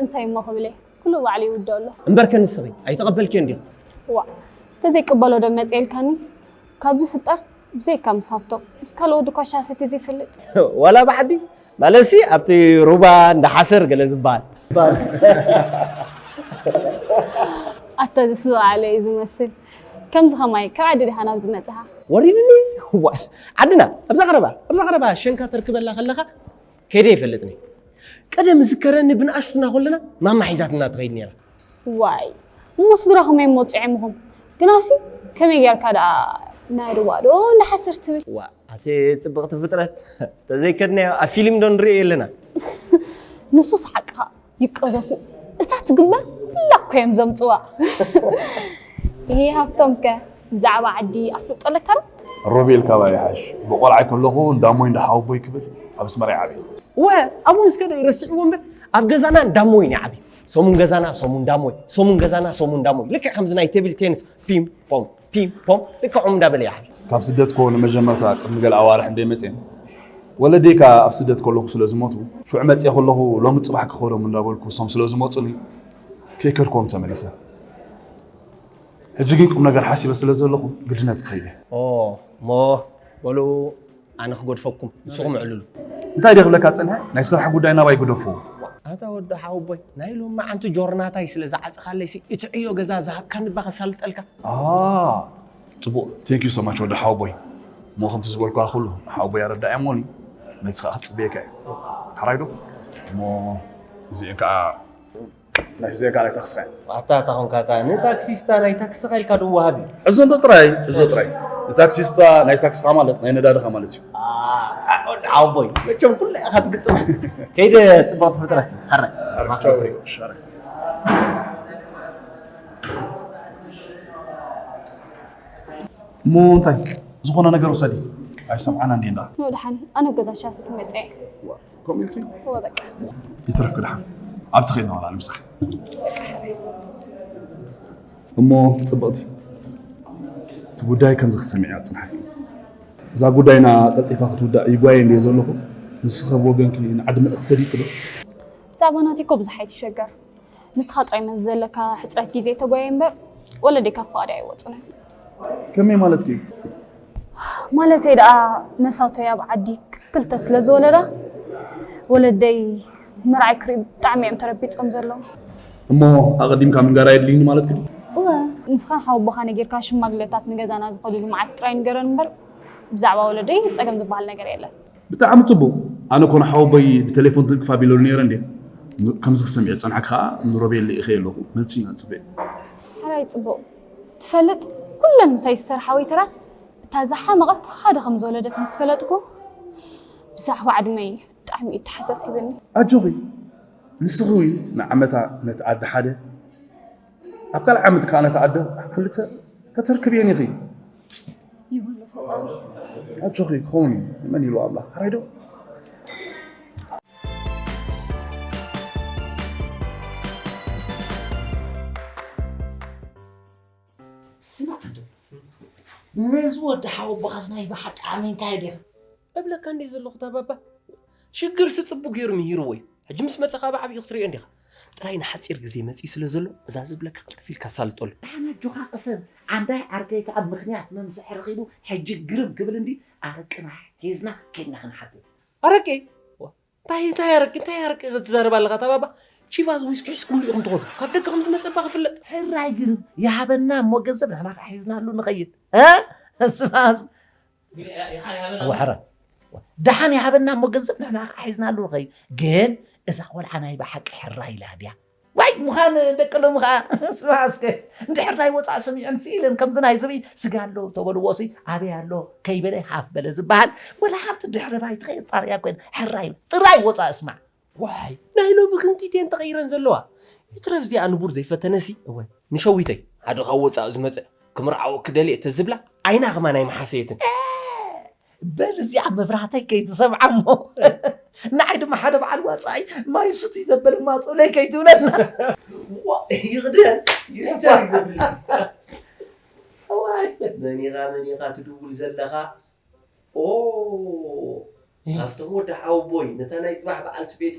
እንታይ እሞ ክብል እየ? ኩሉ ባዕሉ ይውድኦ ኣሎ። እምበርከ ንስኺ ኣይተቐበልክዮን ዲኺ? ዋ፣ ተዘይቅበሎ ዶ መፅእ ኢልካኒ? ካብ ዝፍጠር ብዘይካ ምስ ሃብቶም ምስ ካልእ ወዲ ኳሻ ሰትየ ዘይፈልጥ። ዋላ ብዓዲ ማለትሲ ኣብቲ ሩባ እንዳ ሓሰር ገለ ዝበሃል። ኣታ ዝስበዓለ እዩ ዝመስል። ከምዚ ከማይ ካብ ዓዲ ዲኻ ናብዚ መፅኻ? ወሪድኒ ዋል ዓድና ኣብዛ ቀረባ ኣብዛ ቀረባ ሸንካ ተርክበላ ከለኻ ከይደ ይፈልጥኒ። ቀደም ዝከረኒ ብንኣሽቱና ከለና ማማ ሒዛትና ትኸይድ ነይራ። ዋይ እሞ ስድራኹም እዮም ወፂዖምኹም። ግናሲ ከመይ ጌርካ ደኣ ናይ ሩባ ዶ እንዳ ሓሰር ትብል? ዋ ኣቲ ጽብቕቲ ፍጥረት ተዘይከድናዮ ኣብ ፊልም ዶ ንሪኦ የለና? ንሱስ ሓቅኻ ይቀዘፉ እታ ትግበር ኩላ እኮ እዮም ዘምፅዋ። ይሄ ሃብቶም ከ ብዛዕባ ዓዲ ኣፍልጦ ኣለካ ዶ? ሮቤል ካባይ ይሓሽ ብቆልዓይ ከለኹ እንዳሞይ እንዳሓወቦይ ክብል ኣብ ኣስመራ ይዓብየ። እወ ኣብኡ ምስ ከደ ይረስዕዎ እምበር ኣብ ገዛና እንዳሞይ ንዓብየ። ሰሙን ገዛና ሰሙን እንዳሞይ ሰሙን ገዛና ሰሙን እንዳሞይ ልክዕ ከምዚ ናይ ቴብል ቴኒስ ፒም ፖም ፒም ፖም ልክዖም እንዳበለ ይሓሽ። ካብ ስደት ኮ ንመጀመርታ ቅድሚ ገለ ኣዋርሕ እንደ መፅኤ ወለደይ ከኣ ኣብ ስደት ከለኹ ስለ ዝሞቱ ሽዑ መፅኤ ከለኹ ሎሚ ፅባሕ ክኸዶም እንዳበልኩ እሶም ስለ ዝመፁኒ ከይከድኮም ተመሊሰ። ሕጂ ግን ቁም ነገር ሓሲበ ስለ ዘለኹ ግድነት ክኸይደ። ኦ እሞ በሉ ኣነ ክገድፈኩም ንስኹም ዕልሉ። እንታይ ደ ክብለካ ፀንሐ ናይ ስራሕ ጉዳይ ናባይ ግደፍዎ። ኣታ ወዲ ሓወቦይ ናይ ሎም መዓንቲ ጆርናታይ ስለ ዝዓፀኻለይሲ እቲ ዕዮ ገዛ ዝሃብካኒ እባ ከሳልጠልካ። ጽቡቕ thank you so much ወዲ ሓወቦይ። እሞ ከምቲ ዝበልኩኻ ኩሉ ሓወቦይ ኣረዳእያ እሞኒ መልሲ ከዓ ክፅበየካ እዩ። ሓራይ ዶ? እሞ እዚአን ከዓ ናይ ዜጋ ናይ ታክስኻ እየን። ኣታ እታ ኾንካ እታ ንታክሲስታ ናይ ታክስኻ ኢልካ ዶ ወሃቢ? ሕዞ እንዶ ጥራይ፣ ሕዞ ጥራይ። ንታክሲስታ ናይ ታክስኻ ማለት ናይ ነዳድኻ ማለት እዩ። ወዲ ሓወቦይ መቸም ኩሉ ኢኻ ትግጥም። ከይደ ጽቡቕ ትፍጥረ። ሓራይ። ሻራይ። እሞ እንታይ ዝኾነ ነገር ውሰዲ ኣይሰምዓና እንዲ እንዳ ንወድሓን ኣነ ገዛ ሻስት መፀ ከምኡ ኢልኪ እወ በቃ ይትረፍኪ ድሓን ኣብቲ ኸይድና ዋላ ንምሳሕ እሞ ፅብቕቲ እቲ ጉዳይ ከምዚ ክሰምዕ እያ ፅናሕኪ እዛ ጉዳይና ቀልጢፋ ክትውዳእ ይጓየ እንድየ ዘለኹ ንስኸ ብወገንኪ ንዓዲ መልእኽቲ ሰዲድኪ ዶ ብዛዕባ ናተይ እኮ ብዙሕ ኣይትሸገር ንስኻ ጥራይ መዚ ዘለካ ሕፅረት ግዜ ተጓየ እምበር ወለደይ ካብ ፍቓደይ ኣይወፁን እዮም። ከመይ ማለትኪ እዩ? ማለተይ ደኣ መሳቶይ ኣብ ዓዲ ክልተ ስለ ዝወለዳ ወለደይ መርዓይ ክርእዩ ብጣዕሚ እዮም ተረቢፆም ዘለዉ። እሞ ኣቐዲምካ ምንጋር ኣየድልይኒ ማለትኪ ድዩ? እወ ንስኻን ሓወቦኻ ነጊርካ ሽማግለታት ንገዛና ዝኸድሉ መዓልቲ ጥራይ ንገረን እምበር ብዛዕባ ወለደይ ጸገም ዝበሃል ነገር የለን። ብጣዕሚ ጽቡቕ። ኣነ ኮነ ሓወቦይ ብቴሌፎን ትንክፍ ኣቢለሉ ነይረ እንዴ። ከምዚ ክሰምዕ ዝጸንሐኪ ከኣ ንሮቤል ልኢኸዮ ኣለኹ። መልሲ ኢና ንጽበ። ሕራይ ጽቡቕ። ትፈልጥ ኩለን ምሳይ ዝሰርሓ ዌይተራት እታ ዝሓመቐት ሓደ ከም ዝወለደት ምስ ፈለጥኩ ብዛዕባ ዕድመይ ብጣዕሚ እዩ ተሓሳሲብኒ። ኣጆኺ ንስኺ እውን ንዓመታ ነቲ ኣደ ሓደ ኣብ ካልእ ዓመት ከኣ ነታ ኣደ ክልተ ከተርክብየን ኢኺ። ይበሎ ፈጣሪ። ኣጆኺ ክኸውን እዩ። መን ኢሉ ኣምላኽ? ሕራይ ዶ? ነዚ ወዲ ሓወቦኻስ ናይ ብሓቂ ኣሚንካዮ ዲኻ? እብለካ እንዴ ዘለኹ ታባባ፣ ሽግር ስጽቡ ገይሩ ምሂርዎ እዩ። ሕጂ ምስ መጸኻ ብዓብዩ ክትሪኦ እንዲኻ። ጥራይ ንሓጺር ግዜ መጺኡ ስለ ዘሎ እዛ ዝብለካ ቅልጥፍ ኢልካ ኣሳልጠሉ። ኣነ ኣጆኻ ቅሰን፣ ዓንዳይ ዓርከይ ከኣ ምኽንያት መምስሒ ረኺቡ ሕጂ ግርም ክብል እንዲ ኣረቅና ሒዝና ኬድና ክንሓትት። ኣረቂ እንታይ እንታይ ኣረቂ እንታይ ኣረቂ ክትዛረብ ኣለኻ ታባባ? ቺቫዝ ዊስኪ ሒዝኩምሉ ኢኹም ትኸዱ። ካብ ደገ ከም ዝመጸ እባ ክፍለጥ። ሕራይ ግርም ይሃበና እሞ ገንዘብ ንሕና ከሒዝናሉ ንኸይድ። እ? ስማስ ወሐረ ደሓን ይሃበና እሞ ገንዘብ ንሕና ከሒዝናሉ ንኸይድ። ግን እዛ ቆልዓ ናይ ብሓቂ ሕራይ ኢላ ድያ? ዋይ ምዃን ደቂ ሎሚ ኸዓ ስማ እስከ እንድሕር ናይ ወፃእ ሰሚዐን ስኢለን ከምዚ ናይ ዝብኢ ስጋ ኣሎ ተበልዎ ሲ ኣበይ ኣሎ ከይበለ ሃፍ በለ ዝበሃል ወላ ሓንቲ ድሕሪ ባይትኸ የፃርያ ኮይን ሕራይ ጥራይ ወፃእ እስማዕ። ዋይ ናይ ሎሚ ክንቲቴን ተቐይረን ዘለዋ። ይትረፍ እዚኣ ንቡር ዘይፈተነሲ እወ ንሸዊተይ ሓደ ካብ ወፃእ ዝመፀ ክምርዓወኪ ደልየ ተዝብላ ዓይና ከማን ኣይመሓሰየትን። በል እዚኣ መብራህተይ ከይትሰምዓ እሞ ንዓይ ድማ ሓደ በዓል ዋፃኢ ማይ ሱቲ ዘበል ማፁለይ ከይትብለና። ይግደል ይስተር ይብል። መኒኻ መኒኻ ትድውል ዘለኻ? ኦ ሃፍቶም ወዲ ሓወቦይ ነታ ናይ ፅባሕ በዓልቲ ቤቱ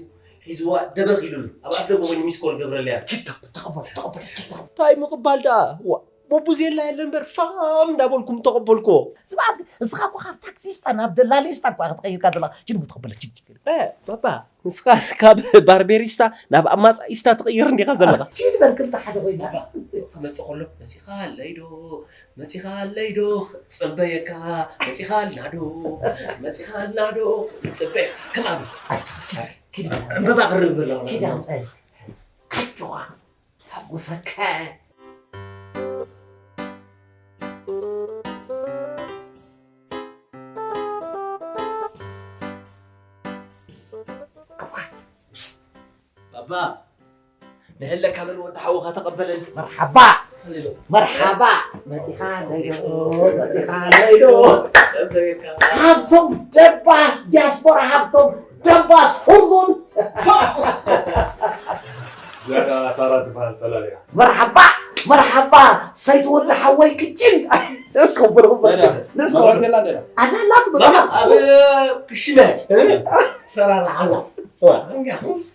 ሒዝዋ ደበኽ ኢሉሉ ኣብ ኣፍደገ ኮይኑ ሚስኮል ገብረለያ። ችታ ተቐበሎ ተቐበሎ ችታ። እንታይ ምቕባል ደኣ? ዋ በቡዜላ የለ እምበር ፋም እንዳበልኩም ተቐበልኩዎ። ስማዕ እስኪ እስኻ እኮ ካብ ታክሲስታ ናብ ደላሊስታ እኳ ክትቐይርካ ዘለኻ። ችድ ተቐበሎ ችድ ችድ። እ ባባ ንስኻስ ካብ ባርቤሪስታ ናብ ኣማፃኢስታ ትቕይር እንዲኻ ዘለኻ። ችድ በል ክልተ ሓደ ኮይና። ክመፅእ ከሎ መፂኻ ኣለይ ዶ መፂኻ ኣለይ ዶ ክፅበየካ መፂኻ ኣልና ዶ መፂኻ ኣልና ዶ ክፅበየካ ከም ኣብ ዕምበባ ቅርብ በላ ኪድ ኣምፃ ኣጆኻ ተጉሰከ። ባባ ንህለካ በል ወዲ ሓውኻ ተቐበለኒ። መርሓባ መርሓባ መፂኻ ለይዶ መፂኻ ለይዶ። ሃብቶም ደባስ ዲያስፖራ ሃብቶም ደባስ ፍርዙን። እዛ ሳራ ትበሃል ፈላልያ። መርሓባ መርሓባ ሰይቲ ወዲ ሓወይ ክጭን። እስከ በል በል እስከ በል ኣላ ኣላ ትበል ኣብ ክሽነ ሰራራ ኣላ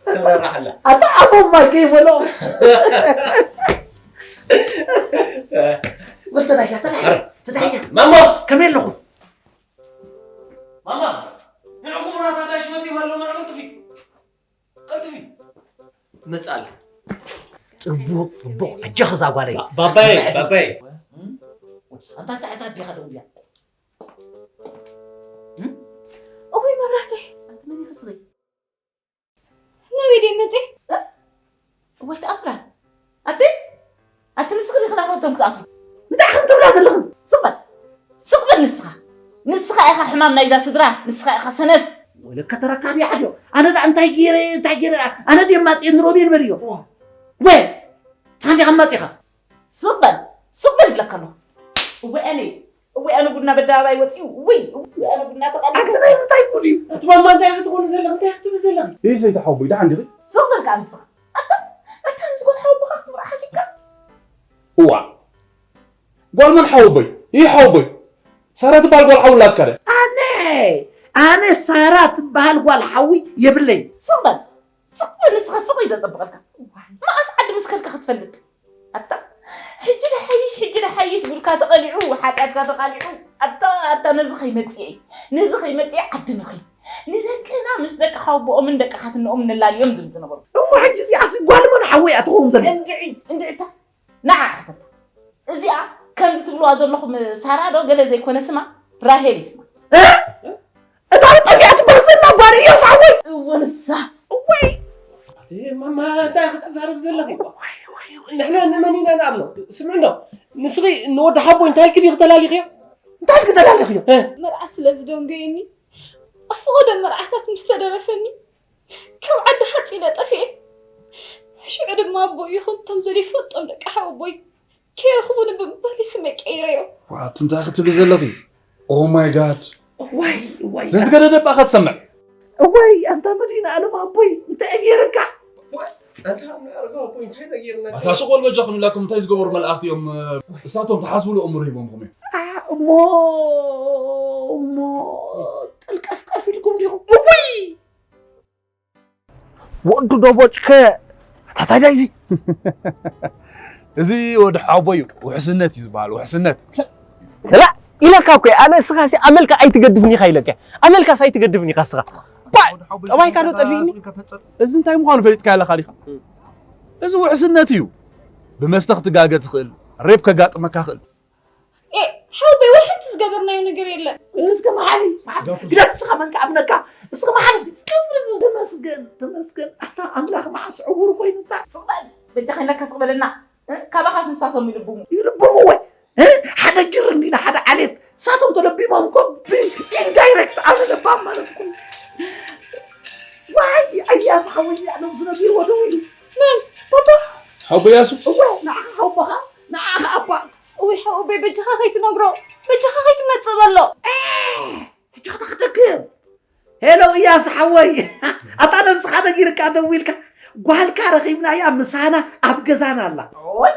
ሰራራ ኣላ ኣታ ኣፎም ማይ ከይበሎ በል ተዳያ ተዳያ ተዳያ ማማ ከመይ ኣለኹ ማማ ንዕኹም ራታ ጋሽ መፂኦም ኣለዉ ንዕቕልጥፊ ቀልጥፊ መጻል ጽቡቕ ጽቡቕ ኣጆኺ እዛ ጓለይ ባባይ ባባይ ኣንታ እንታይ ኣታ ኣዴኻ ደው እያ እውይ መብራህተይ ኣንቲ መን ይኽስኺ ናበይ ደይ መፅእ እወይ ተኣምራት ኣቲ ኣቲ ንስኺ ዲኺ ናብ ሃብቶም ክትኣትዊ እንታይ ከም ትብላ ዘለኽን ስቕ በል ስቕ በል ንስኻ ንስኻ ኢኻ ሕማም ናይዛ ስድራ ንስኻ ኢኻ ሰነፍ ወለከ ተረካቢ ዓድዮ ኣነ ዳ እንታይ ገይረ እንታይ ገይረ ኣነ ድየ ማፅየ ንሮቤል በልዮ ወ ሳንዲኻ ማፂኻ ስቕ በል ስቕ በል ይብለካ ኣለኹ እወ ኣነ እወ ኣነ ጉድና በዳባይ ወፂኡ ውይ እወ ኣነ ጉድና ተቓሊሑ ኣቲ ናይ ምንታይ ጉድ እዩ እቲ ማማ እንታይ ክትኾኑ ዘለኽ እንታይ ክትብል ዘለኽ ይህ ሰይተ ሓወቦይ ደሓን ዲኺ ስቕ በል ከዓ ንስኻ ኣታ ኣታ ምስጎት ሓወቦኻ ክትምርዓ ሓሲብካ እዋ ጓል መን ሓወቦይ ይህ ሓወቦይ ሳራ ትበሃል ጓል ሓው ላትካ ደ ኣነ ኣነ ሳራ ትበሃል ጓል ሓዊ የብለይ ስቕ በል ስቕ በል ንስኻ ስቕ እዩ ዘፀብቐልካ መዓስ ዓዲ ምስ ከድካ ክትፈልጥ ኣታ ሕጂ ዶ ሓይሽ ሕጂ ዶ ሓይሽ ጉድካ ተቐሊዑ ሓጢኣትካ ተቓሊዑ ኣታ ኣታ ነዚ ከይመፅኤ እዩ ነዚ ከይመፅኤ ዓዲ ንኺድ ንደቅና ምስ ደቂ ሓወቦኦምን ደቂ ሓትነኦምን ነላልዮም ዝብል ዝነበሩ እሞ ሕጂ እዚኣስ ጓል መን ሓወይ እያ ትኸውን ዘላ እንድዒ እንድዒ እታ ንዓ ሕተታ እዚኣ ከምዚ ትብልዋ ዘለኹም ሳራ ዶ ገለ ዘይኮነ ስማ ራሄል እዩ ስማ እ እታ ጠፊኣ ትበሃል ዘላ ጓል እያ ሳዕወይ እወ ንሳ እወይ ኣቲ ማማ እንታይ ክትዛረብ ዘለኺ ንሕና ንመን ኢና ንኣምኖ ስምዕ እንዶ ንስኺ ንወዲ ሓቦይ እንታይ ኢልኪ ዲኺ ተላሊኽዮ እንታይ ኢልኪ ተላሊኽዮ መርዓ ስለ ዝደንገየኒ ኣብ ፈቐዶ መርዓታት ምስ ተደረፈኒ ካብ ዓዲ ሓፂለ ጠፊኤ ሽዑ ድማ ኣቦይ ይኹን እቶም ዘይፈልጦም ደቂ ሓወቦይ ከይረኽቡኒ ብምባል እዩ ስመይ ቀይረዮ። ዋት እንታይ ክትብሊ ዘለኺ? Oh my God። እዋይ እዋይ። ዘዝገደደ እባ ክትሰምዕ። እዋይ ኣንታ መድህን ኣለም ኣቦይ እንታይ እየ ገይረካ? ኣንታ ኣምላኽ ኣረጋዊ ኣቦይ እንታይ ነጊርና? ኣታ ስቕ በል በጃኹም ኢላኩም እንታይ ዝገበሩ መላእኽቲ እዮም? እሳቶም ተሓስብሉ እምሮ ሂቦምኹም እዮም። እሞ እሞ ጥልቀፍቀፍ ኢልኩም ዲኹም? እውይ ወዱ ዶቦጭከ ታታላይ እዚ እዚ ወዲ ሓቦይ እዩ። ውሕስነት እዩ ዝበሃል፣ ውሕስነት። ላ ኢለካ እኮ ኣነ እስኻ ሲ ኣመልካ ኣይትገድፍን ኢኻ ኢለካ። ኣመልካስ ኣይትገድፍን ኢኻ እስኻ። ባ ጠባይካ ዶ ጠፊእኒ? እዚ እንታይ ምዃኑ ፈሊጥካ ኣለኻ ዲኻ? እዚ ውሕስነት እዩ። ብመስተ ክትጋገ ትኽእል፣ ሬፕ ከጋጥመካ ክእል። ኤ ሓውበይ ወላ ሓንቲ ዝገበርናዮ ነገር የለን። እስከ መሓሪ ግደፍ እስኻ መን ከኣምነካ እስከ መሓሪ እስኪ ተመስገን ተመስገን ኣታ ኣምላኽ መዓስ ዕውር ኮይኑ ታ ስቕበል በጃ ከይነካ ስቕበለና ካባኻስ ንሳቶም ይልብሙ ይልብሙ ወይ ሓደ ጅር እንዲና ሓደ ዓሌት ሳቶም ተለቢሞም እኮ ብኢንዳይሬክት ኣነ ለባም ማለት እኮ ዋይ ኣያስ ሓወይ ኣለም ዝነቢርዎ ደው ኢሉ መን? ፓፓ? ሓቦይ ያሱ እወ ንዓኻ ሓውቦኻ ንዓኻ ኣባ እውይ ሓውበይ በጃኻ ከይትነግሮ በጃኻ ከይትመጽእ በሎ ሕጂ ክትደግም ሄሎ እያስ ሓወይ ኣታ ነብስኻ ነጊርካ ደው ኢልካ ጓልካ ረኺብናያ ምሳና ኣብ ገዛና ኣላ ኦይ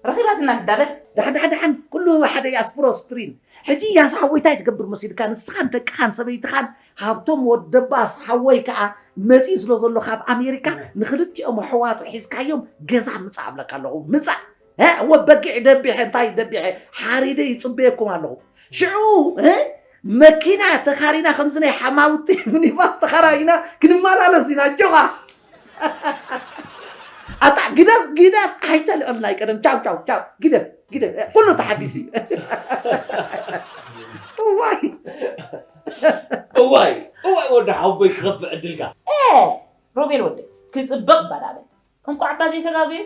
ረኺባትና ግዳበል ዳሕን ዳሕን ዳሕን ኩሉ ሓደ ያስፕሮ ስፕሪን ሕጂ እያስ ሓወይ እንታይ ትገብር መሲልካ ንስኻን ደቅኻን ሰበይትኻን ሃብቶም ወደባስ ሓወይ ከዓ መፂኡ ስለ ዘሎ ካብ ኣሜሪካ ንክልቲኦም ኣሕዋቱ ሒዝካዮም ገዛ ምፃእ ኣብለካ ኣለኹ ምፃእ እ እወ በጊዕ ደቢሐ እንታይ ደቢሐ ሓሪደ ይፅበየኩም ኣለኹ ሽዑ እ መኪና ተኻሪና ከምዚ ናይ ሓማውቲ ሚኒባስ ተኻራይና ክንመላለስ ኢና ኣጆኻ ኣታ ግደፍ ግደፍ ኣይተልዕልና ይቀደም ቻው ቻው ቻው ግደፍ ግደፍ ኩሉ ተሓዲስ እዩ እዋይ እዋይ እዋይ ወዲ ሓቦይ ክኸፍእ ዕድልካ ሮቤል ወደይ ክፅብቕ ባዳበል እንቋዕ እባ ዘይተጋግዩ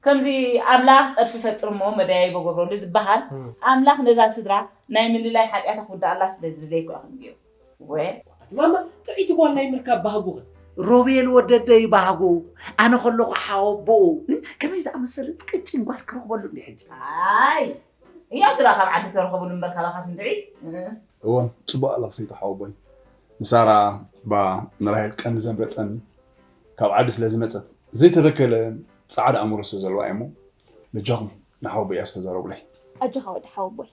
ከምዚ ኣምላኽ ጸድፊ ፈጥር እሞ መደያይቦ ገብረሉ ዝበሃል ኣምላኽ ነዛ ስድራ ናይ ምልላይ ሓጢኣታ ክውድኣላ ስለ ዝደለየ እኮ ኢኹም ገይሩ ወ ማማ ጥዕይቲ ጓል ናይ ምርካብ ባህጉኸ ሮቤል ወደደይ ባህጉ ኣነ ከለኹ ሓወቦኡ ከመይ ዝኣመሰለ ቅጭን ጓል ክረኽበሉ እንዲ ሕጂ ኣይ እያ ስራ ካብ ዓዲ ተረኸቡሉ እምበር ካባኻስ እንድዒ እወ ጽቡቅ ኣለኽሲ ተሓወቦይ ንሳራ ባ ንራሄል ቀንዲ ዘምረጸኒ ካብ ዓዲ ስለ ዝመጸት ዘይተበከለ ጻዕዳ ኣእምሮ ስለ ዘለዋ እሞ በጃኹም ንሓወቦይ ኣስተዛረቡለይ ኣጆኻ ወዲ ሓወቦይ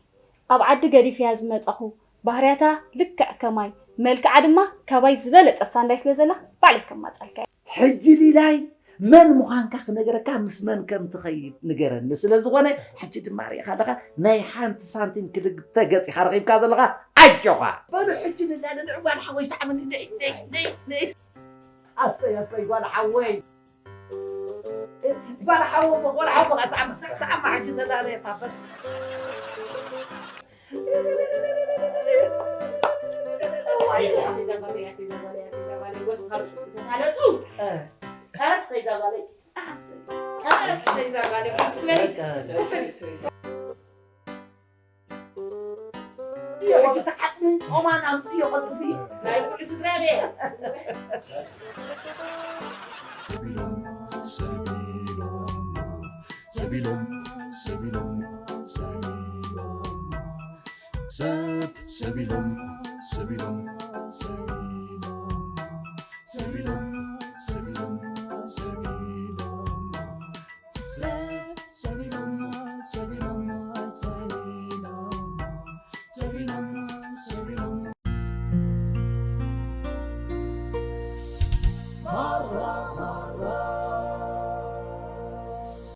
ኣብ ዓዲ ገዲፈያ ዝመጻኹ ባህርያታ ልክዕ ከማይ መልክዓ ድማ ካባይ ዝበለጸት ሳንዳይ ስለ ዘላ ባዕለይ ከማጻልካ ሕጂ ሊላይ መን ምዃንካ ክነግረካ ምስ መን ከም ትኸይድ ንገረኒ ስለ ዝኾነ ሕጂ ድማ ርኢኻ ኣለኻ ናይ ሓንቲ ሳንቲም ክልተ ገጽ ኢኻ ረኺብካ ዘለኻ ኣጆኻ በሉ ሕጂ ንላለ ንዕዋል ሓወይ ሳዕመኒ ነይ ነይ ነይ ነይ ኣሰይ ኣሰይ ጓል ሓወይ ጓል ሓወቦ ጓል ሓወቦ ሳዕማ ሳዕማ ሕጂ ተላለየ ታበት ተዓፅምን ጮማን ኣምፅዮ ቀልጥፊ ናይ ኩሉ ስድራ ቤት ሰቢሎም ሰቢሎም ሰቢሎም ሰቢሎም ሰብ ሰቢሎም ሰቢሎም ሰቢሎም ሰቢሎም